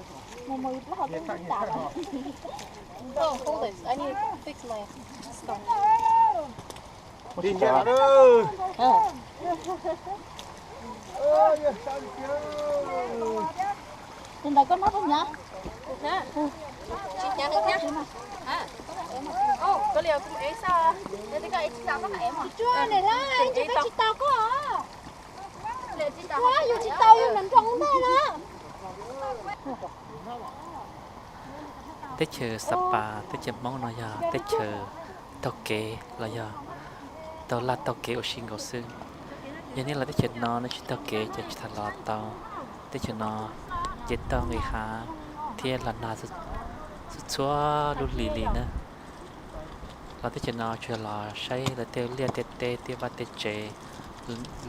Mus mus plaub hau twb tas lawm. Oh, hold this. I need to fix my scarf. Tus ntawd koj noj puas hnyav? Tsis hnyav heev thiab. Koj li kuv ev xwb, yog tias koj ev tsis tau koj ev mas. Tsis tau koj. Yus tsis tau yus nrog nrog ntej na. Teb chaws Xa Pas, teb chaws Hmoob no yog teb chaws taug kev los yog taug laj taug kev ua si nkaus xwb. Yog nej los teb chaws no nej tsis taug kev ces tsis tas los tau. Teb chaws no ces taug nqis hav thiab los nag txhua txhua lub hli li na. Los teb chaws no tsuas yog los saib lawv tej liaj tej teb tej vaj tej tsev,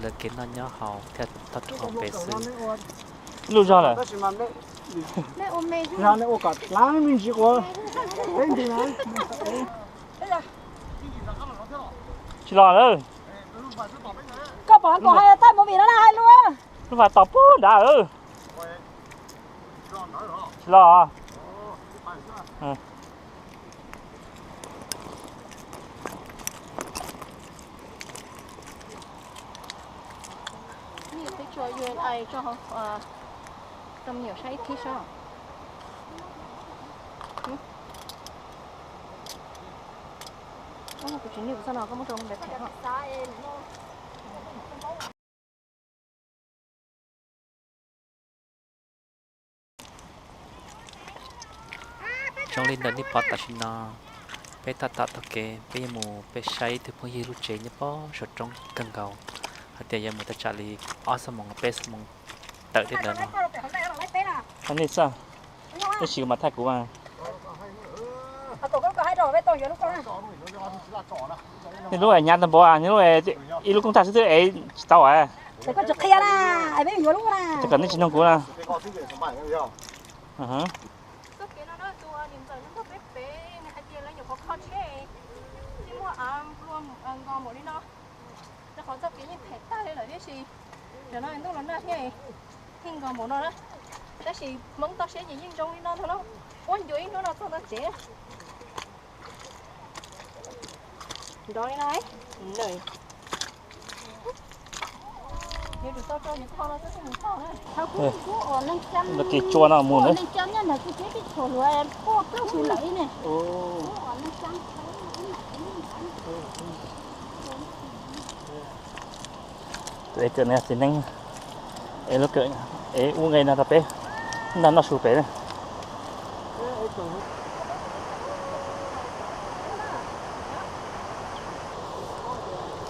lawv kev noj nyob haus thiaj toj roob hauv pes xwb. Lub zog lawm. Tsis los lawm. Koj pom kuv hais thaij movie no na hais lus. Lub fais tom puag nrad. Tsis los. Peb tso U N I tso hauv, tau me nyuam saib ib thib saib. Kuv tsis niaj kuv txoj no koj muab rau ntawd them no. Zoo li ntawm nej pom tam sim no, peb tab tom taug kev, peb yuav mus peb saib ib tug phooj ywg lub tsev nyob pob saum roob kawg nkaus, hais tias yuav mus tau tsam li ob xuab moos peb xuab moos tawm tej ntawd no. Nej xav, tab sis mas thaij kuv mas. Nej lub es hnyav tag npaum, nej lub es ib lub kooj tag xwb twb ev tsis tau. Koj tsis qhia na, es peb yuav lub na. Tab kom nej tsis nug kuv na. Txoj kev no na, tus niam ntxawm nyob nrog peb pem, nws hais tias lawv nyuam qhuav kho tsheb, tsis muaj av nplua nkos npaum li no. Rau qhov txoj kev yeej phem tag li lawm tiam sis cov no ntuj los nag thiab, yeej nkos npaum no na. Tab sis Hmoob toj siab ces yeej zoo li no ntag lauj. Ua ncua ib hnub no txog txoj tsev. Nrov li no, nws yuav tsum tau rau yus kho no xwb thiaj mus tau na. Lawv kev tsua no mus na. Tus ev kawm no yog txiv neeb, ev lub kawm, ev ub nqe no rau peb, noj noj su pem na.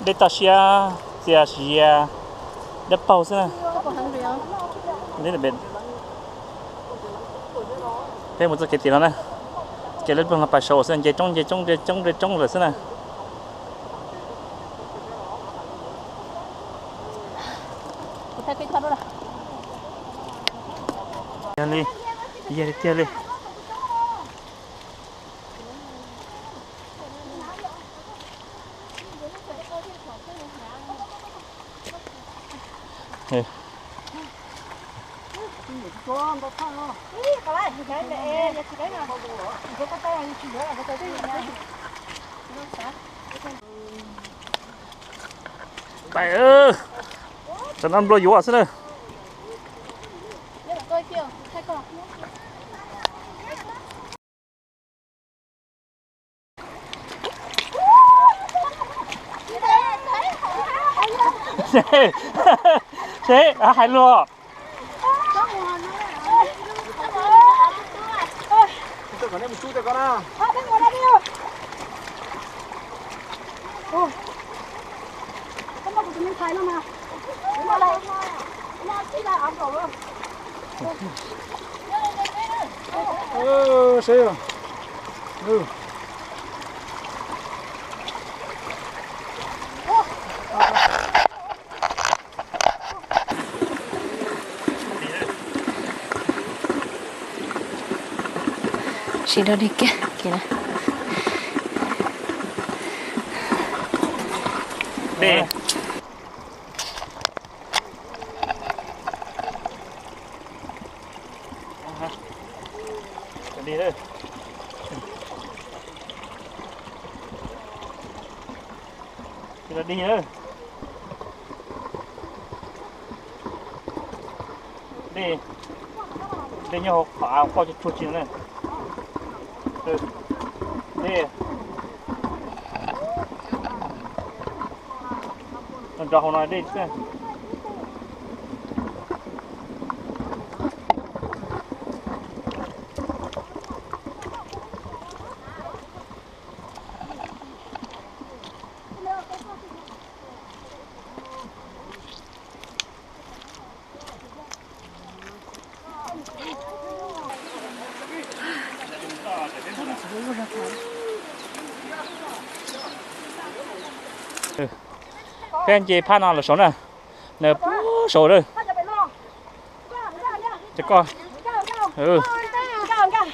Dej toj siab txias zias dawb paug xwb na. Peb mus txoj kev tim no na, ces lawv ploog los pas saud xwb, nce roob nce roob nce roob nce roob lawm xwb na. Yog li, yog li tiag li. Tam no nplua yuav xwb na. Seb, hais luag. Sim rau li kiag kiag na. Dig lawm. Dig lawm. Dej, dej nyob hauv qhov av koj tsuag tsuag tsis na. Dej nrov hauv no dej xwb. Peb nce phab no los saud na, nws puag saud lawm. Ces koj, ua cas,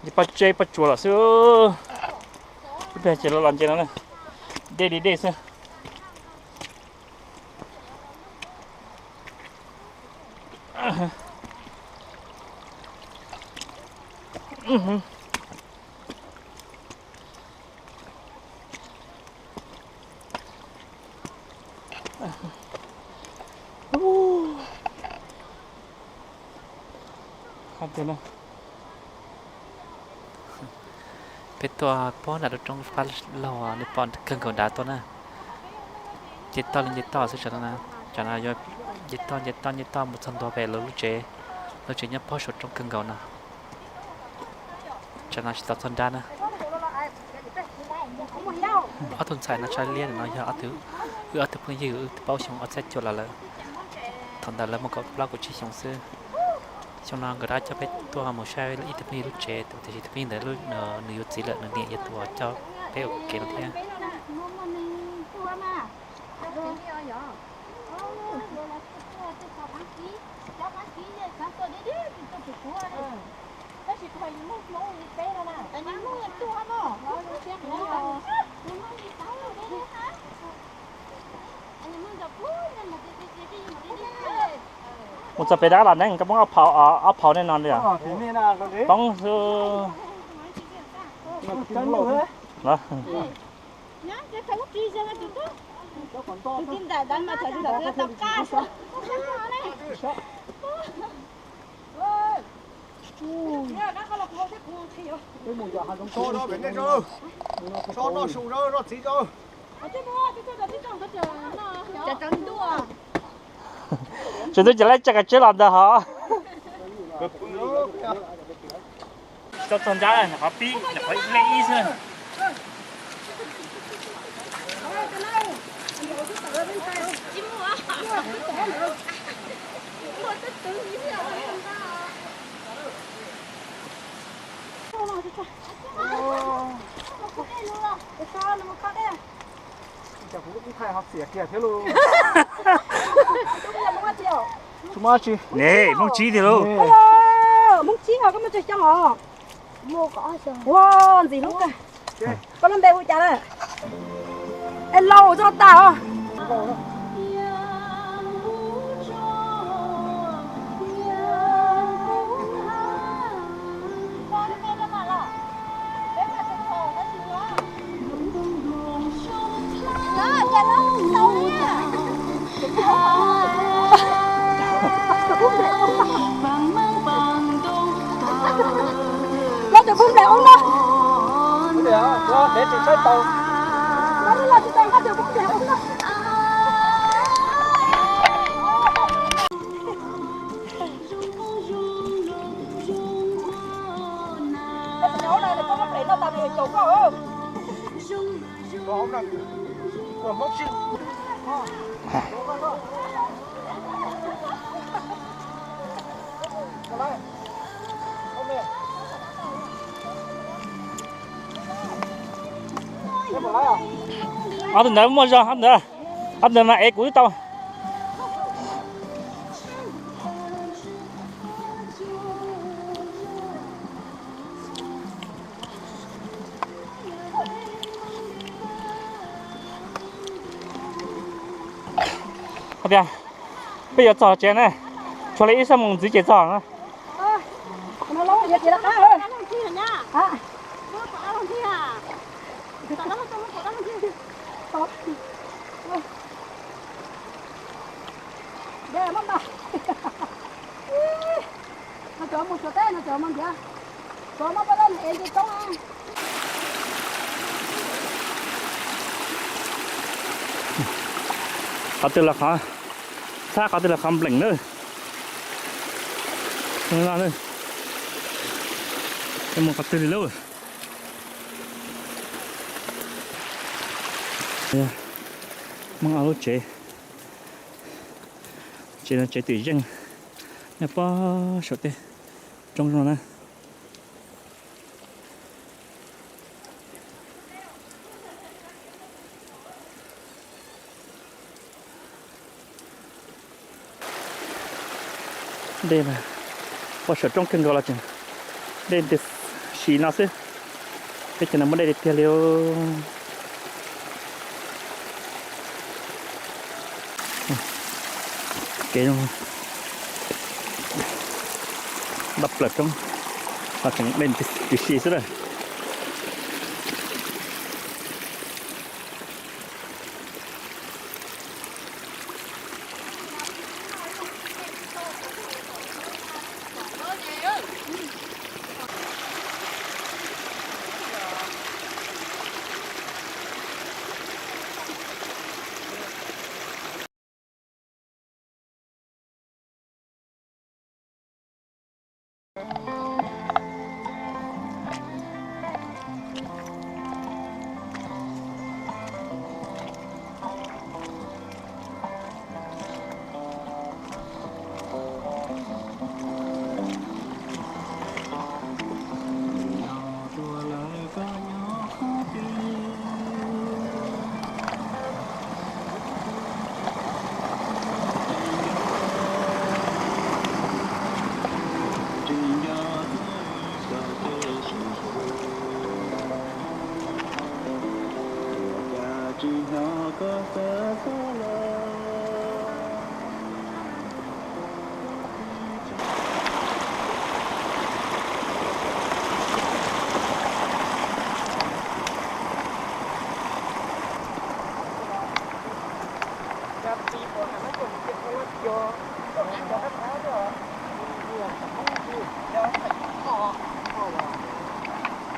nce pab tseb pab tsuas los xwb. Ib pliag ces los los nce no na, dej li dej xwb. Peb tuaj puag nram lub roob phab laug, nej pom kawg nkaus nrad tuaj na. Nce toj li nce toj xwb, tsam no, tsam no yuav nce toj nce toj nce toj mus txog ntua pem lawv lub tsev. Lub tsev nyob puag saum roob kawg nkaus no. Tsam no tsis tau txog nrad na. Ob tug ntxhais no tshaj liab no yog ob tug, wb ob tug phooj ywg, wb twb paub xyoo ob txhiab cuaj los lawm. Thaum ntawd lawv muaj kaum plaub kaum tsib xyoo xwb. Xyoo no nkawd rov coj peb tuaj mus saib ib tug phooj ywg lub tsev, tiam sis tus phooj ywg ntawd nws yuav txiv lawm, nws niam yuav tuaj coj peb ua kev no thiab. Mus txog pem dab los neeb koj poob ob phau, ob phau nej no li. Poob xwb. Tsis ntuj ces lawv tsa kav tseb los ntawd hos. Txog nrad, qhov pib, qhov me ib xwb. Ne, Hmoob Tsib tiag lauj. Hmoob Tsib os, koj muaj tsawg xyoo os? Ua ntxim hlub kawg. Koj lub npe hu cas na? Es laus txog tas os. Los cov pub nplaim ub no. Los tsis tau, los tsis tau, los cov pub nplaim ub no. Ob tug ntawd muaj zog, ob tug ntawd, ob tug ntawd mas ev kuv twb tau. Tias peb yuav txog tsev ne, tshuav li ib xuab moos ntxiv ces txog na. Qhov twg los qhov, txhab qhov twg los qhov npleem na. Mus qhov twg li lauj? Muaj ob lub tsev, tsev no tsev twm zeej, nyob pob saum tej roob no na. Dej mas, ua saum roob kawg nkaus los tseem dej ntws si no xwb. Teb chaws no muaj dej tiag tiag li. Kev zoo, npaj plaws roob los tseem dej ntws si xwb lawm.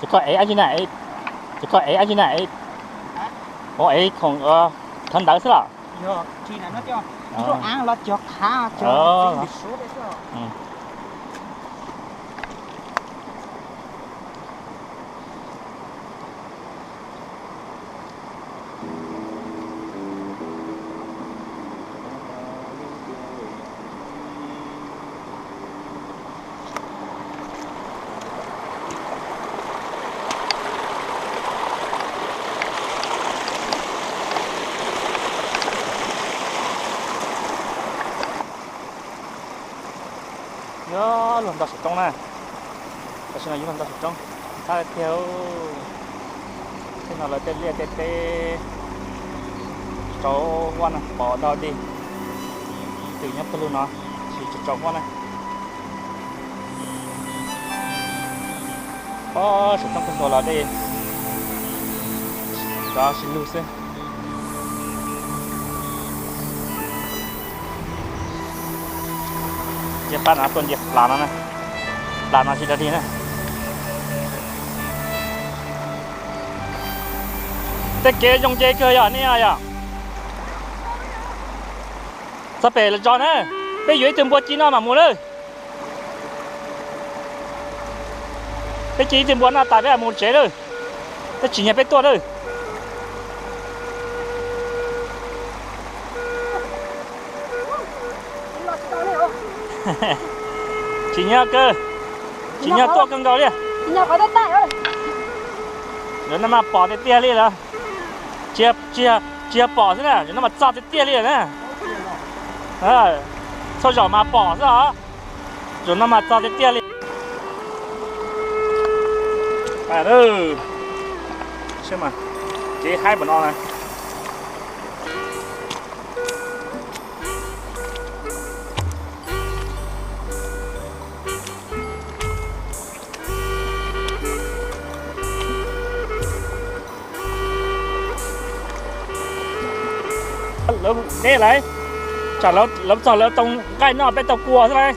Ces koj ev dab tsi na? Ces koj ev dab tsi na? Ua ev khoom thawv ntawv xwb los? Yuav luag nto saum roob na. Tam sim no yuav luag nto saum roob, txhab tiag tiag. Tej no lawv tej liaj tej teb tsaus huab na, pom dog dig. Twm nyob pawg lug no, tsis tsaus huab na. Pob saum roob kawg nkaus los dej rov sib lug xwb. Ntsia pab no tuaj ntsia plas no na, plas no tsis dog dig na. Tej kev zoo nce kawg yog nej yog. Txog pem los tso na, peb yuav ib tug npua ci noj mam mus lawm. Peb ci ib tug npua noj tas peb mam mus tsev lawm. Peb tsim nyog peb tuaj lawm. Tsim nyog kawg, tsim nyog tuaj kawg nkaus li. Yuav noj mas pom tiag tiag li lawm. Tsis yog pom xwb na, yuav noj mas txog tiag tiag li na. Txhua zaum mas pom xwb os. Zaum no mas txog tiag tiag li. Kev haib npaum no na. Lawv deb lawm, tsam lawv txog lawv tau nqaij noj peb tau kua xwb lauj.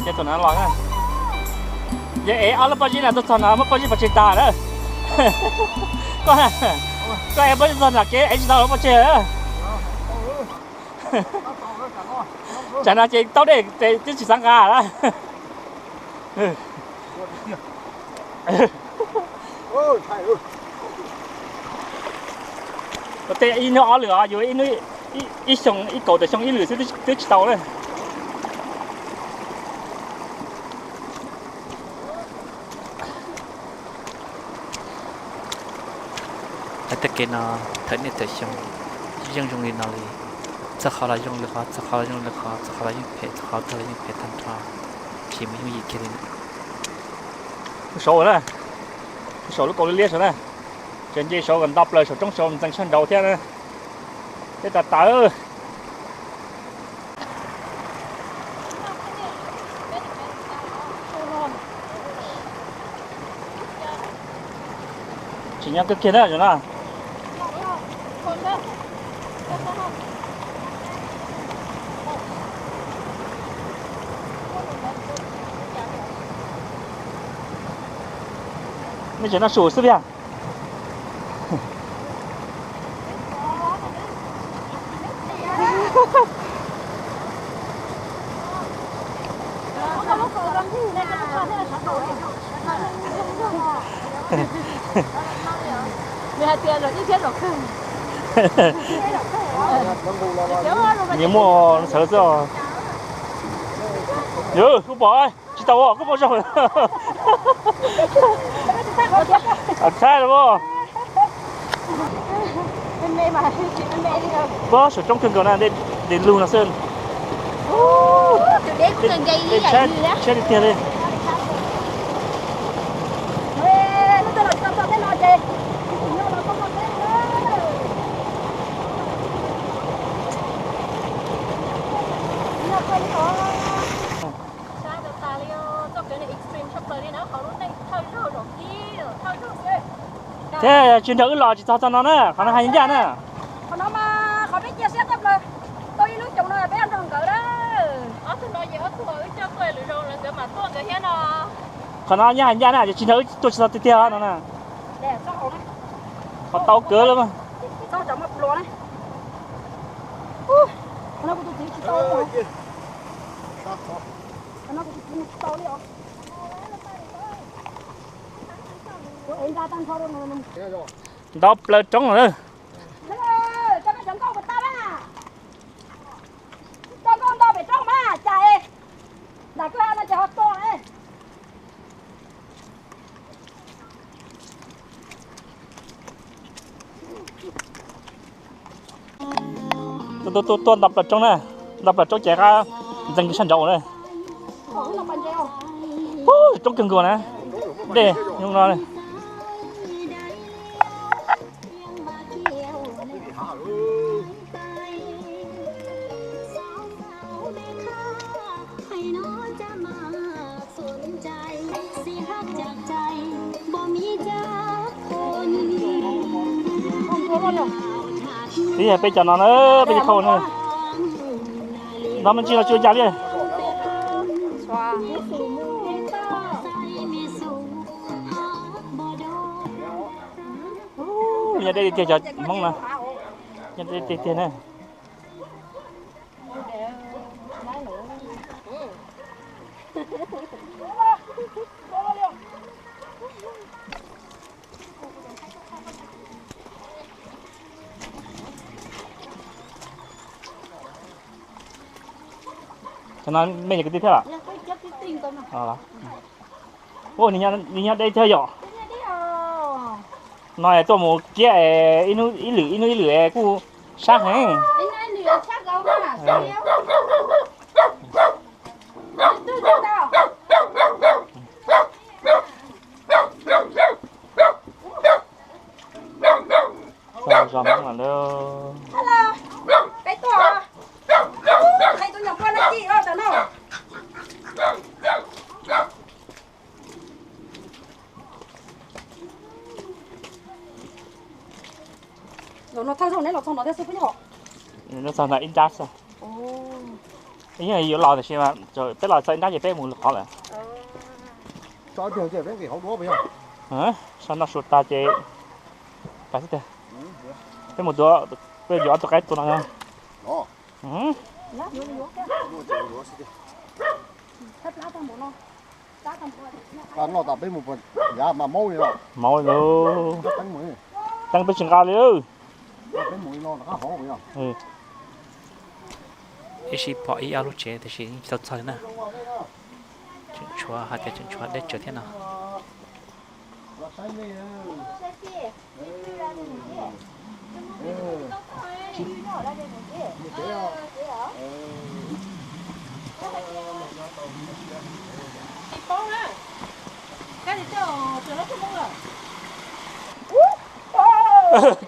Ces thaum no los, yog ev ob lub pob zeb no tuaj txog no muab pob zeb pov tseg tag lawm. Koj, koj ev pob zeb txog nram kev ev tsis tau lub pob zeb lawm. Tsam no ces taub dej twb tsis xav nqa lawm. Tej ib hnub ob lwm os, yuav ib xyoo ib kaum tawm xyoo ib lwm xwb twb tsis tau lawm. Hais tej kev no, thawm niaj thawm xyoo yeej zoo li no li. Txog qhov los zoo li qhov, txog qhov los zoo li qhov, txog qhov los yeej phem, txog qhov tuag los yeej phem tag nrho, tsis mus yooj yim kiag li. Saud na, saum lub kaus liab saud na, tseem nce saud kom nto plaws saum roob saud ntxeev sab nraud thiab na. Tej tas tawv. Tsim nyog kawg kiag na no. Nej tseem noj su xwb tiag. Nws hais tias zaum ib thiab zaum kawg. Nyias muaj txhawv xwb. Yus kuj pom tsis tau, kuj muaj zaug. Saib los. Pob saum roob kawg nkaus na, dej lug no xwb. Dej tshaib tiag tiag li. Thiab tsis nrog wb los tsis txog txog no na, qhov no hais ncaj na. Qhov no mas qhov peb cia siab tshaj plaws, tau ib lub xyoos no peb nrog nkawd na. Qhov no nyob hais ncaj na, tsis nrog wb tuaj tsis txog tiag tiag no na. Qhov tau kawg lawm. Nto plaws roob lawm. Tuaj tuaj tuaj nto plaws roob na, nto plaws roob ces qab ntxeev sab nraud na. Roob kawg nkaus na, dej zoo no. Twb yog peb cov no na, peb cov thauj na. Nrog me ntsis los tsis ua cas li. Nyob deb tiag tiag cov Hmoob no, nyob deb tiag tiag na. Cov no mej cov kwv tij thiab los? Ua, nws nyob deb thiab yom. No es tuaj mus kiab es ib hnub ib lwm ib hnub ib lwm es kuj sab heev. Txog zos Hmoob lawm. Los no thawj zaug neb los txog no thiab xwb puas yog? Los txog no ib nrab xwb. Ib yam yuav los tiam sis mas peb los txog ib nrab ces peb mus qhov lawm. Sau noj su tas ces pas xwb tiag. Peb mus dua, peb yuav ob tug qaib tua no. Noj tas peb mus yav mas maub li os. Maub li. Teeb peb tsis nqa li. Ib sij pom ib ob lub tsev tiam sis yeej tsis tau txog li na. Tseem tshuav hais tias tseem tshuav deb tsawv thiab no.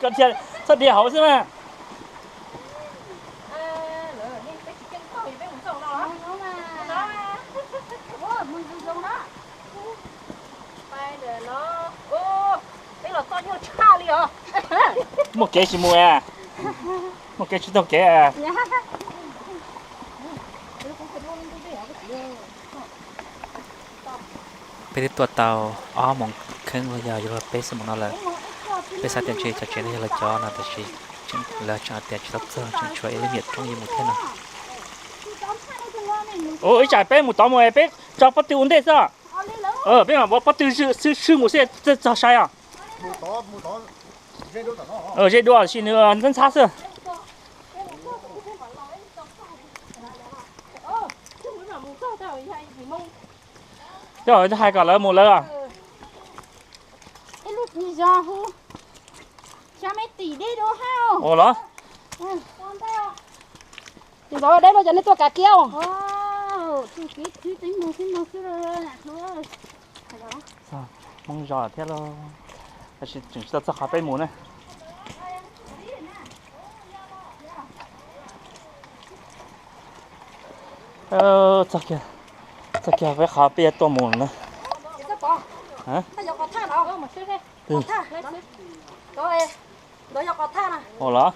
Koj thiaj txhob dhia hauv xwb mas. Muaj kev tsis mus, muaj kev tsis taug kev. Peb twb tuaj tau ob moos kheeb los yog yuav luag peb xuab moos no lawm. Peb xav tias ntshe cov tsev no yog lawv cov no tiam sis lawv tseem hais tias tsis tau txog, tseem tshuav ib lub nyuam roob yuav mus thiab no. Ua ib tsam peb mus tod mus peb tso pob tw ua ntej xwb. Peb mam ua pob tw swb mus xwb txog sai os. Ze dua tab sis nws ntxhab ntxhab xwb. Tej zaum hais kom lawv mus lawv. Ua los? Ntxov deb no cov nej tuaj kav kiab. Hmoob zos thiab lauj, tab sis tseem tsis tau txog qhov peb mus na. Txog kiag, txog kiag peb qhov peb yuav tuaj mus na. Ua los?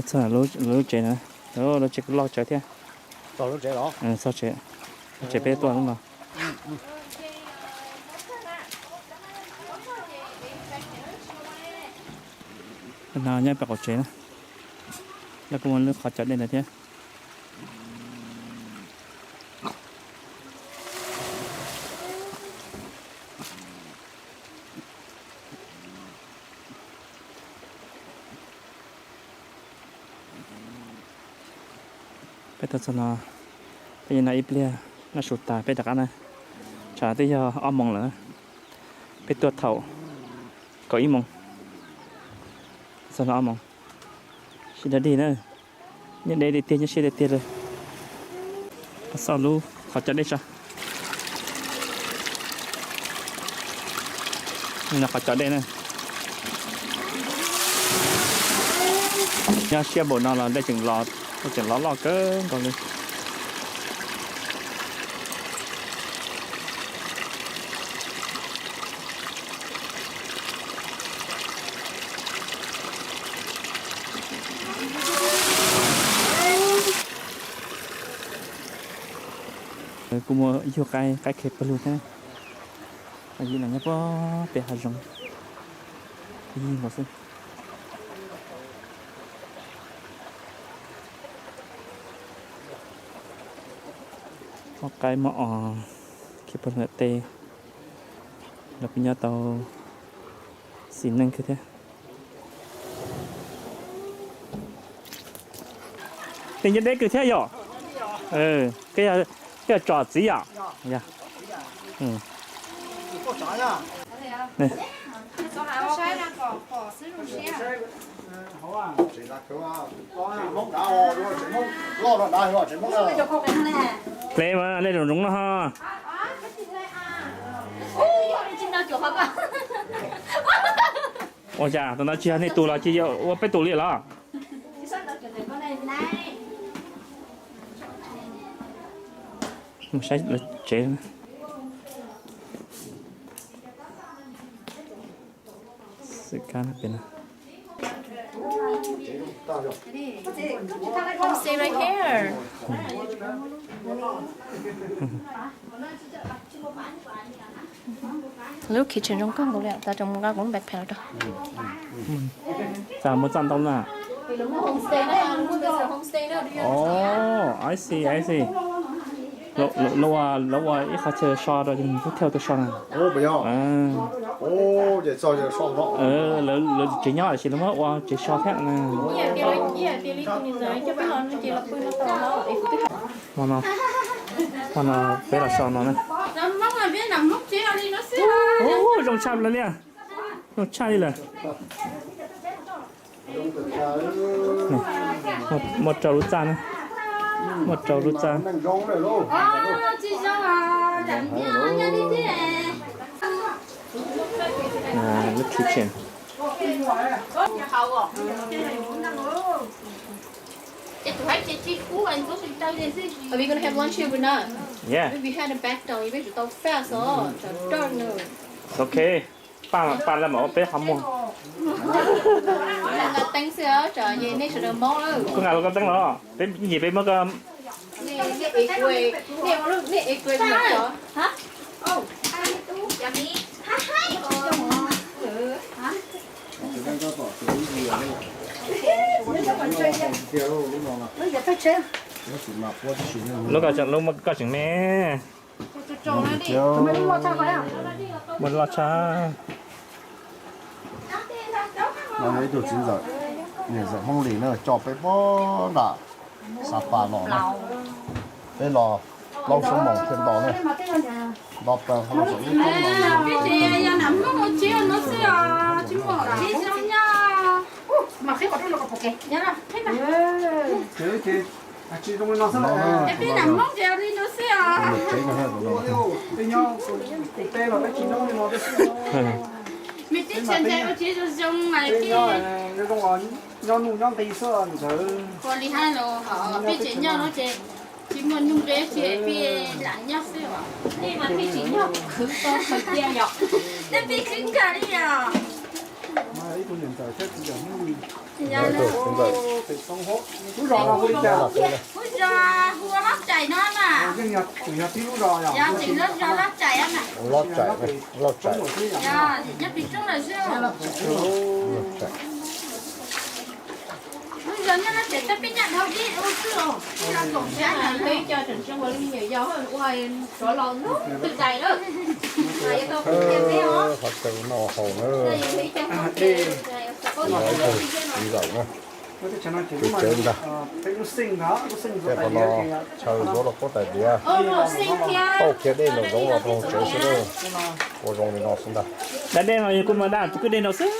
Txog lub tsev na, lub tsev kuj loj tsawv thiab. Txog tsev, lub tsev peb tuaj lub no. No nyob pem qaum tsev na, lawv kuj muaj lub qhov cov dej ntawd thiab. Peb tuaj txog no, peb nyob no ib pliag noj su tas peb rov qab na. Tsam twb yog ob moos lawm, peb tuaj thaum kaum ib moos, txog no ob moos. Sib dog dig na, nyob deb tiag tiag, nyob siab tiag tiag li. Xauj lub qhov cov dej tso. Qhov cov dej na, nyob siab npaum no los dej tseem los, dej tseem los loj kawg nkaus li. Kuj muaj ib tug qaib, qaib khe pawg lug thiab. Yim no nyob puag pem hav zoov, yig nkaus xwb. Muaj qaib muaj os, khe pawg lug tej. Los kuj nyob tau xis neej kawg thiab. Tej nyob deb kawg thiab yom. Koj yog tsom txiv yom? Ple mas, ple zoov zoov no ho. Ua cas tus no tsis yog nej tus los cia ua peb tus li los? Mus saib lawv tsev. Xwm kab no pem no. Homestay right here. Lub kitchen zoo kawg nkaus li, tas tseem mus nqa kuv lub backpack los rau. Txaj muag txaj ntau na. Oh, I see, I see. Lawv ua ib qho chaw so rau cov neeg thauj tuaj so na. Lawv tsev nyob tiam sis lawv muab ua tsev so thiab na. Hmo no, hmo no peb los so no na. Zoo tshaj lawm li, zoo tshaj li lawm. Muaj rau lub txaj na, muaj rau lub txaj. Lub kitchen. Are we gonna have lunch here or not? Yeah. Maybe we had a back down, maybe tau fast os, tau dark no. Ok. Paj, paj laj mam ua peb qhov muag. Nqa teeb xwb, tsam nej sawv daws mob lawm. Koj nqa los koj teeb los, peb ib ntsis peb muab koj. Lub ko, lub koj tseem me. Muaj loj tshaj. No yog ib tug txiv ntxawm, niam ntxawm Hmoob Lis na, coj peb puag nram Xav Pas los na. Peb los plaub xuab moos thiaj nto na. Nto plaws qhov los saum lub roob no. Nyob nuj nyob nqi xwb ntxawm. Ua li hab los peb tsev nyob no ces tsis muaj nuj nqi ces peb lam nyob xwb os. Nej mas peb tsis nyob khwv tau khaws cia yom. Nej peb khwv nkag li yom. Lub zos hu ua Lob Tsaim no na. Yog tseem lub zos Lob Tsaim na. Lob Tsaim, Lob Tsaim. Nyob pem roob lawm xwb. Lub zos nyob Lob Tsaim tab peb nyaj dhau dib ua xwb os. Ib co tseem tsis ua li nyuam yaus ua rov los hnub twg dais lawm. Qhov chaw no haus na. Ib tug txiv ntxawm na. Tus tsev ntag. Tej qhov no chaw zuav los puab tais diav. Tauj kiag dej nraum zoov los rau hauv tsev xwb na. Ua zoo li no xwb ntag. Dab dej no yog kuj mas daj, kuj dej nraum xwb.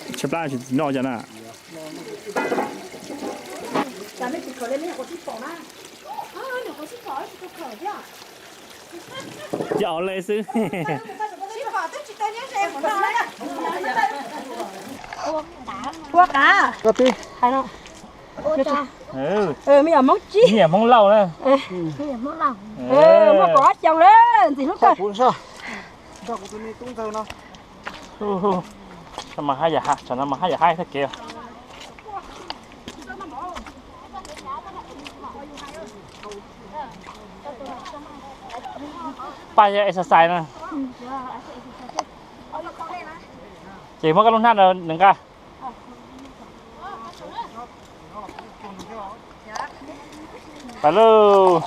Tshaj plab tsis noj cov na. Cov au le xwb. Ua qav. Koj tib. Me nyuam Hmoob Tsib. Me nyuam Hmoob Lauj na. Muaj kaum ob xyoos lawm ntxim hlub kawg. Tsam no mas haj yam haj, tsam no mas haj yam haj tag kev. Pab yog exercise na. Ces muab koj lub hnab no nws nqa. Pais lauj.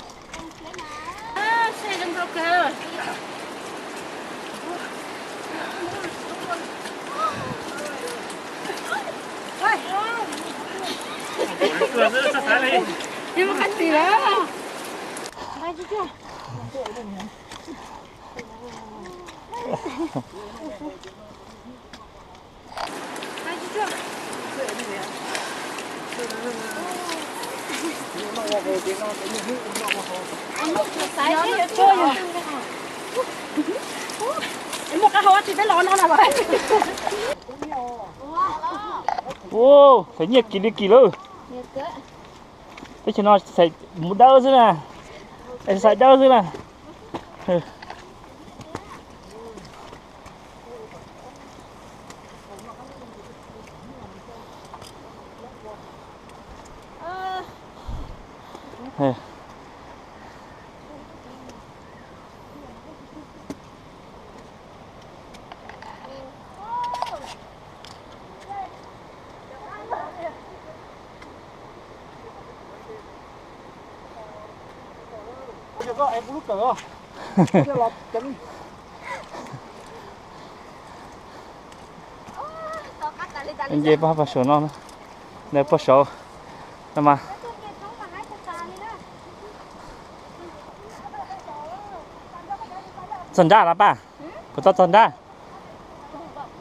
Ua, khwv nyiaj kis li kis lawm. Teb chaws no xaiv mus dawb xwb na, xaiv dawb xwb na. Nce pog pog saum no, ntawd pog saud no mas. Txog nrab los pab? Puas tau txog nrab?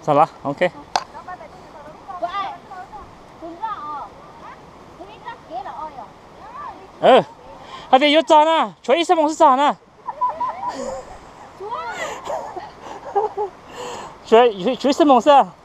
Txog los, ok. Hais tias yuav txog na, tshuav ib xuab moos xwb txog na. Tshuav ib xuab moos xwb.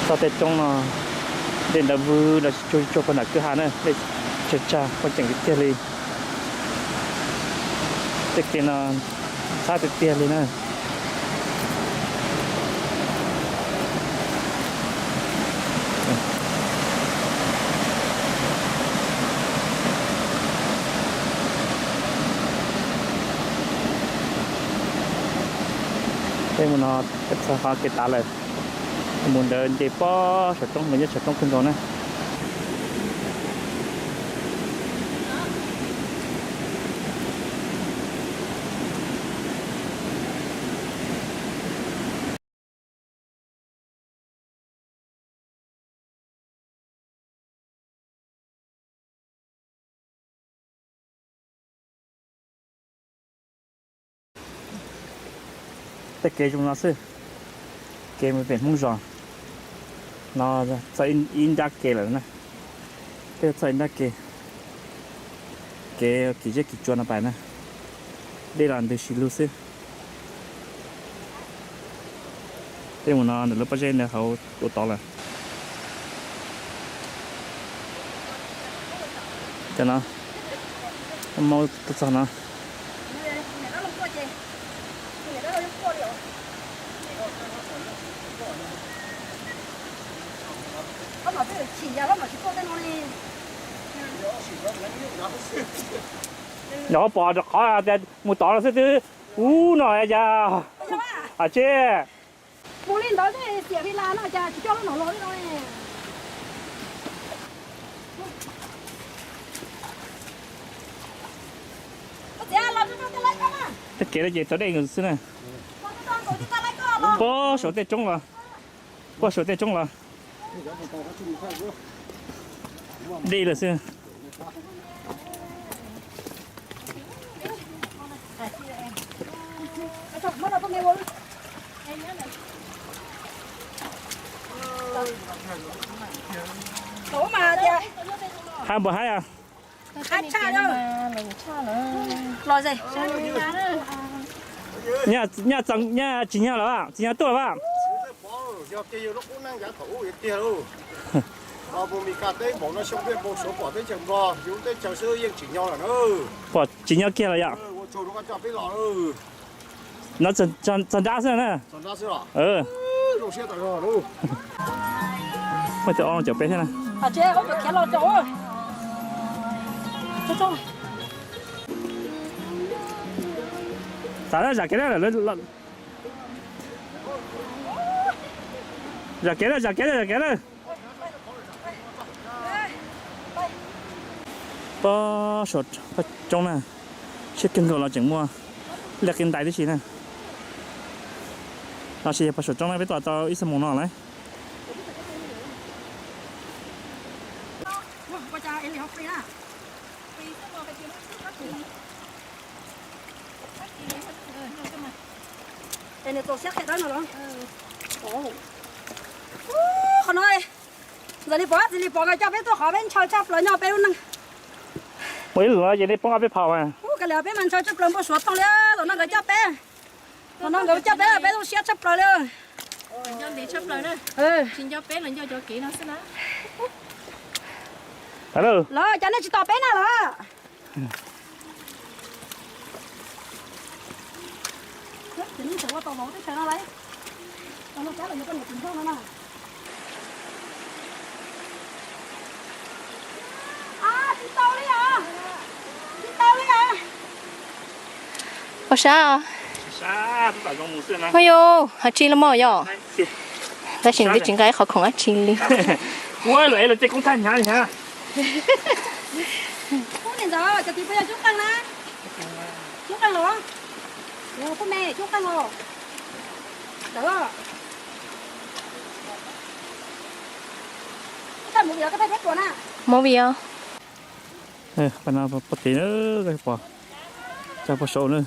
Txoj tej roob no, dej ntawd vwg los tsis tsuag tsis tsuag puag nram kwj ha na, dej tsawg tsag poj ceem tiag tiag li. Tej kev no ntxhab tiag tiag li na. Peb mus no peb txog qhov kev tav lawm, mus ntawd nce pob saum roob, mus nyob saum roob kawg nkaus na. Tej kev zoo no xwb, kev mus pem Hmoob Zos no txog ib nrab kev lawm na. Peb txog ib nrab kev, kev kis zeb kis tsua no pais na. Dej los ntws si lug xwb. Peb mus no nws lub pob zeb ntawd hauv ua tod lawm. Cov no, maub tuaj txog no. Yog pom rau qhov tias mus tod no xwb twb ub no cas. Aws, tsis mus li ntawd xwb, xiam phi las no cas tsis coj lub no los li no. Tej kev no ces txog dej nkaus xwb na. Puag saum tej roob los, puag saum tej roob los dej lawm xwb. Hab npaum hab yog. Los, nyaj tsis nyog lawm, tsis nyog tuaj lawm. Pom tsis nyog kiag lawm yom? No txog nrab xwb na. Muaj tus ob caum peb thiab na. Xav zam kev na, zam kev na, zam kev na, zam kev na. Pob saum pob roob na, siab kawg nkaus los tseem muaj liaj qi ntais tib si na. Los sis yog pob saum roob na peb tuaj tau ib xuab moos no lawm. Qhov no, ntxawm li pom txiv li pom nkawd coj peb tuaj qhov peb ntshaw tshaj plaws nyob peb lub neej. Muaj ib lwm ces nej poob ob peb phaum mas. Ub, kav liam peb mas ntshaw tshaj plaws npau suav thooj li, zaum no nkawd coj peb. Zaum no nkawd coj peb, peb zoo siab tshaj plaws li. Nco ntsoov tshaj plaws na. Tsis nco peb los nco cov kev no xwb na. Los cas nej tsis tos peb na los? Ua sab. Ua yus, hais tsis los mog yom. Tab sis twb tsis nqa ib qhov khoom dab tsi li. Movie os. Pab no pom kev na, pom cov pog saud na.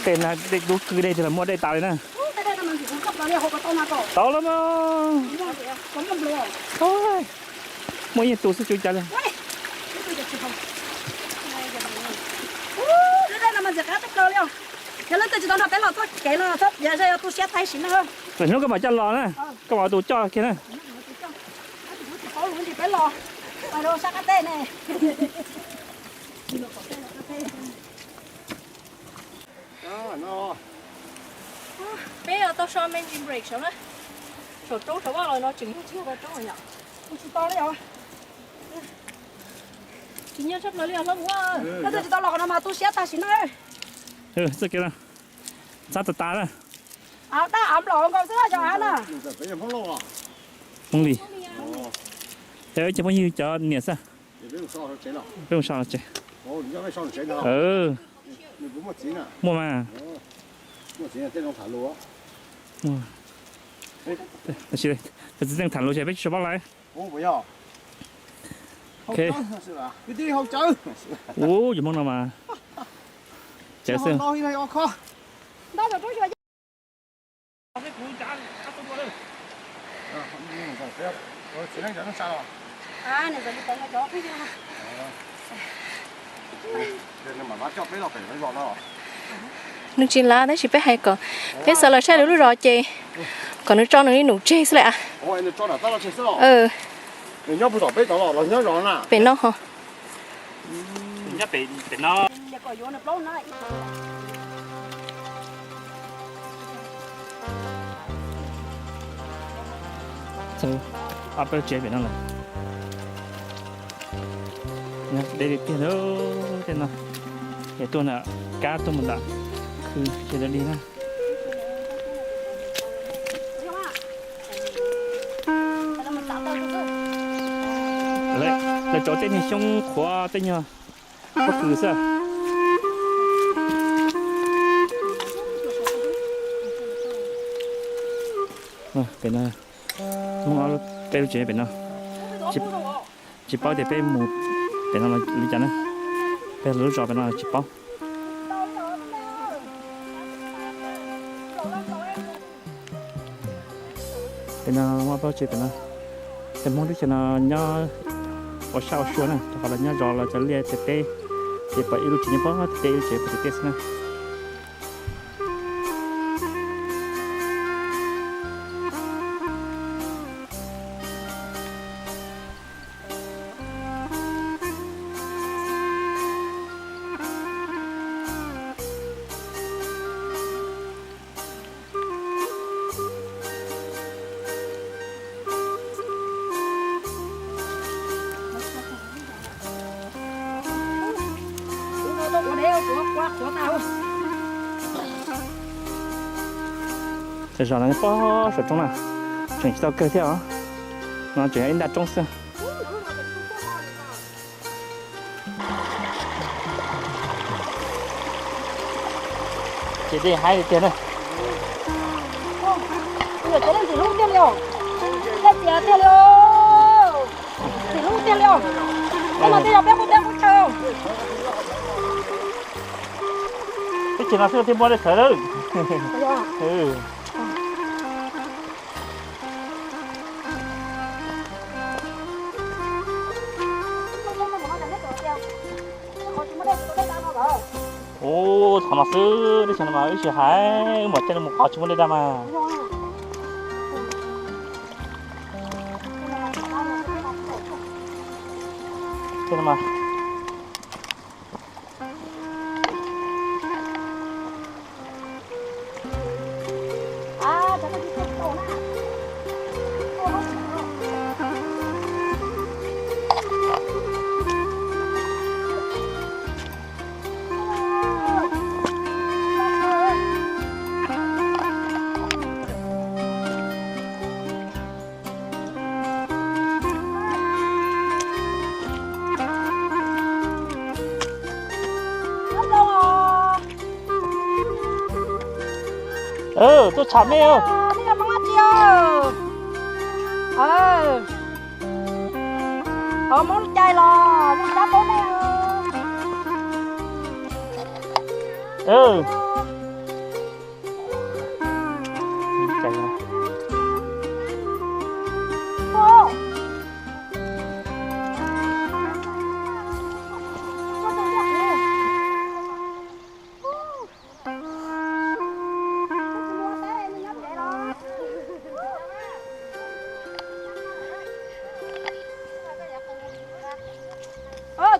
Tej no dej dub kawg, dej twg los muaj dej tas li na. Tau los mas. Muaj yeej tus xwb tsis ua cas li. Yog leej twg tsis tau nrog peb los txoj kev no txhob piav, yog tu siab tag sim no. Lwm hnub koj mam coj los na, koj mam tus coj kiag na. Peb tau so me ntsis break saud na, saum roob saum vaj los no tseem yog tsis yog tau roob yom. Tsis tau li os. Tsis nyiam tshaj plaws li os hlob. Koj tsis tau los qhov no mas tu siab tag sim no. Txoj kev no txhab tas tas na. Av daj av nplaum nkaus xwb cov av na. Hmoob Lis. Cov phooj ywg cov niam xwb. Peb mus so tsev. Muaj mas. Tab sis txiv Txeej tham lus ces peb tsis so pab lawm. Ub, yus Hmoob no mas cawv xwb. Nws tsis lav tab sis peb hais kom peb sawv los saib lub lub zos ces kom nws tso nws li num tseg xwb lawm. Pem no ho. Ob peb tsev pem no lawm. Deb tiag tiag, tej no es tuaj na, kab tuaj mus ntawm khw ces deb dig na. Lawv tso tej niag xyoob qhuav tej nyuag pob kws xwb. Pem no, peb lub tsev pem no. Tsis, tsis paub tias peb mus pem no li cas na. Peb lub zos pem no tsis paub. Pem no muaj plaub tsev pem no. Cov Hmoob teb chaws no nyob ua sab ua sua na, rau qhov lawv nyob zov lawv cov liaj cov teb, ces pom ib lub tsev nyob pem tej, ib lub tsev pem tej xwb na. Zos no pob saum roob na, tseem tsis tau kawg thiab os. No tseem yog ib nta roob xwb. Ces dej haib tiag tiag na. Ntxim hlub tiag li os. Dej tiag tiag li os. Ntxim hlub tiag li os. Tej no tej yog peb qub teb qub chaw. Teb chaws no xwb thiaj muaj dej tshawv lawm. Ub, qhov no xwb teb chaws no mas wb tsis hais, wb mam coj nej mus qhov tsis muaj dej daj mas. Tej no mas. Tuaj tsham mej. Hov Hmoob cai los zoo sab paub nej.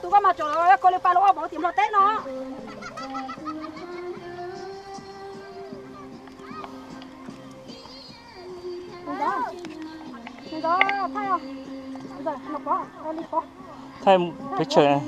Tus koj mas tseem kho li pa los ua vauv tim Nplog teb no. Thaij peb tshawm.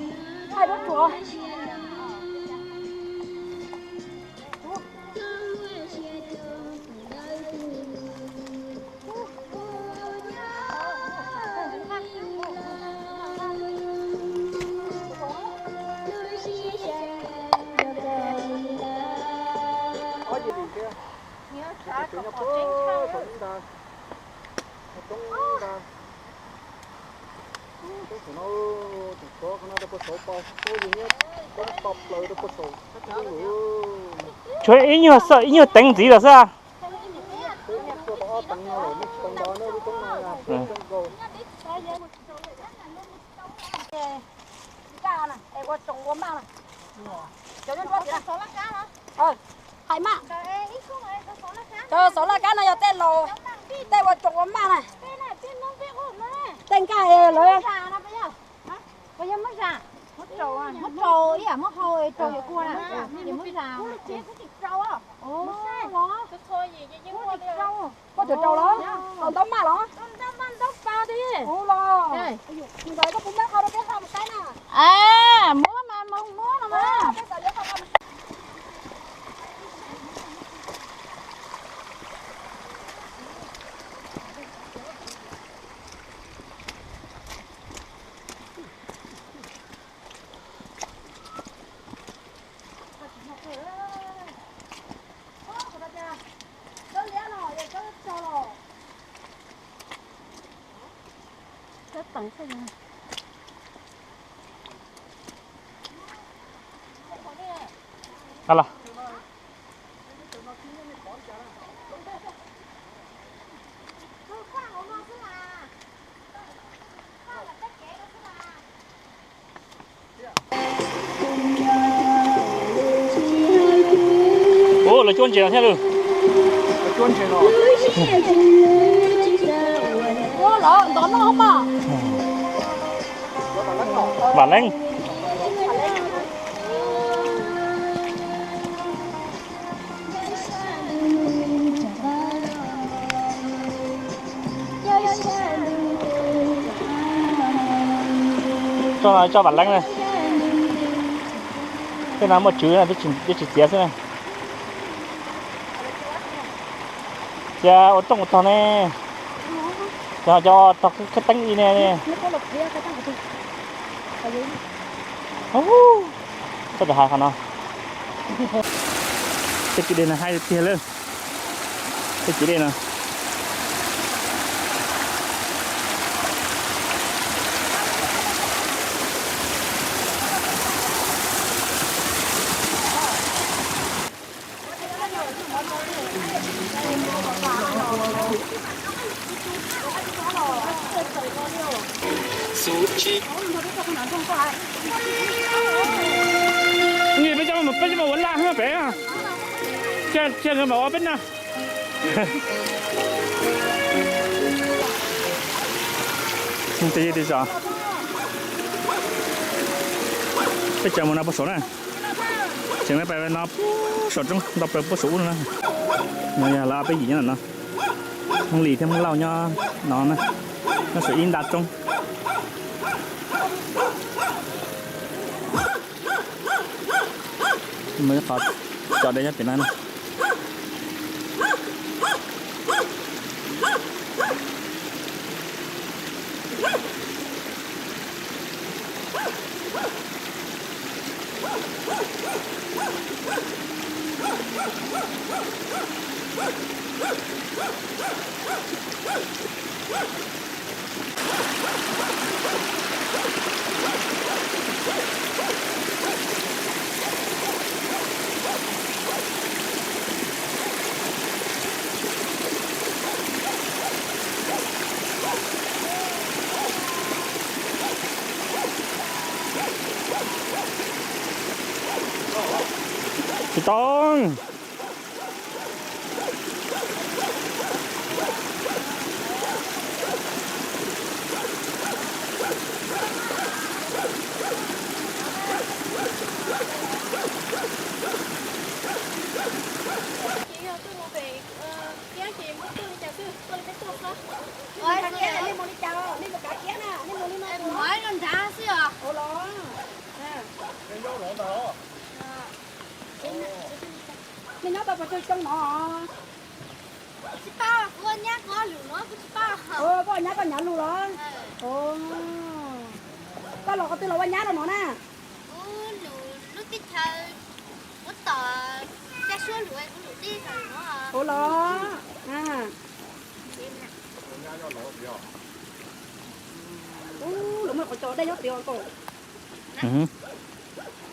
Tshuav ib nyuag xwb, ib nyuag teev ntxiv lawm xwb. Hais mas, cov xov laj kab no yog tej laus, tej ua tsoos ua maj na. Tej nkaj lawv. Muab rau ib yam muab hau rau yuav kuag na, ces muab zas. Koj tseem rau los? Rau ntaub maj los? Ub los. Mus ntawd koj puas muab qhov rau peb hla mus saib na? Muab mas, muab no mas. Los, ua lawv cuab ntses no thiab lawm. Vam Leeb. Tso, tso Vam Leeb na. Tej no muaj tswv na, twb tsis txiav xwb na. Cia ua rooj ua tog ne. Cov, cov tog khab teeb li ne. Txhob hais qhov no. Tej kwj deg no haib tiag lawm. Tej kwj deg no. Peb cov mas, peb cov mas ua laj heev pem, cia nkawd mam ua peb na. Peb cov mus no puag saum na. Tseem no pem no puag saum roob, nto plaws puag saum ub no na. No yog lawv ob peb yim nyob no. Hmoob Lis thiab Hmoob Lauj nyob no na, nyob saum ib nta roob. Muaj ib qho cov dej nyob pem no na. Tsis tau. Nej nyob tau pes tsawg xyoo no? Kuv nyab koj nyav lus los? Koj los qhov twg los ua nyab rau no na? Ua los? Ua, lawv muaj qhov cos dej nyob tid os.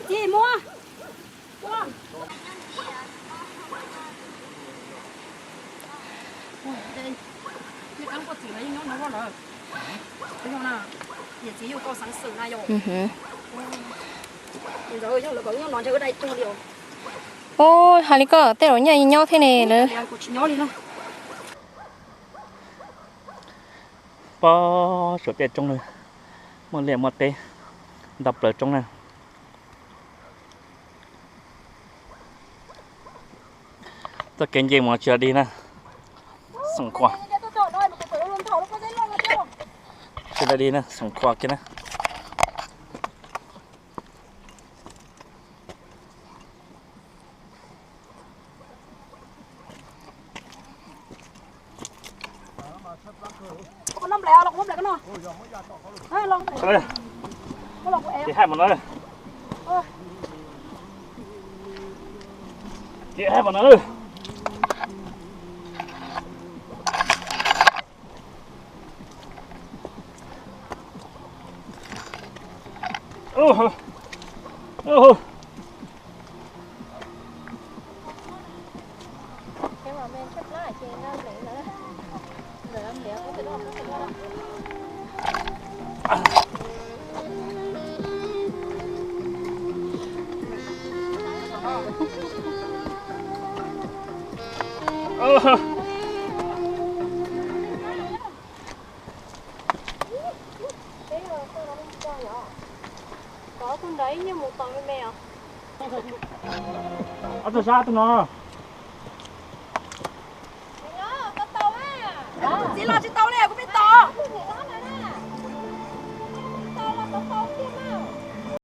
Tsis muaj. Ua, hais li koj tej laus nyaj nyob thiab ne lawv. Pob saum tej roob na, muaj liaj muaj teb, nto plaws roob na. Txoj kev nce mus tsis yog dig na, xoom khuas. Tsis yog dig na, xoom khuas kiag na. Ces haib mas na, ces haib mas na. Ob tug sab tus no.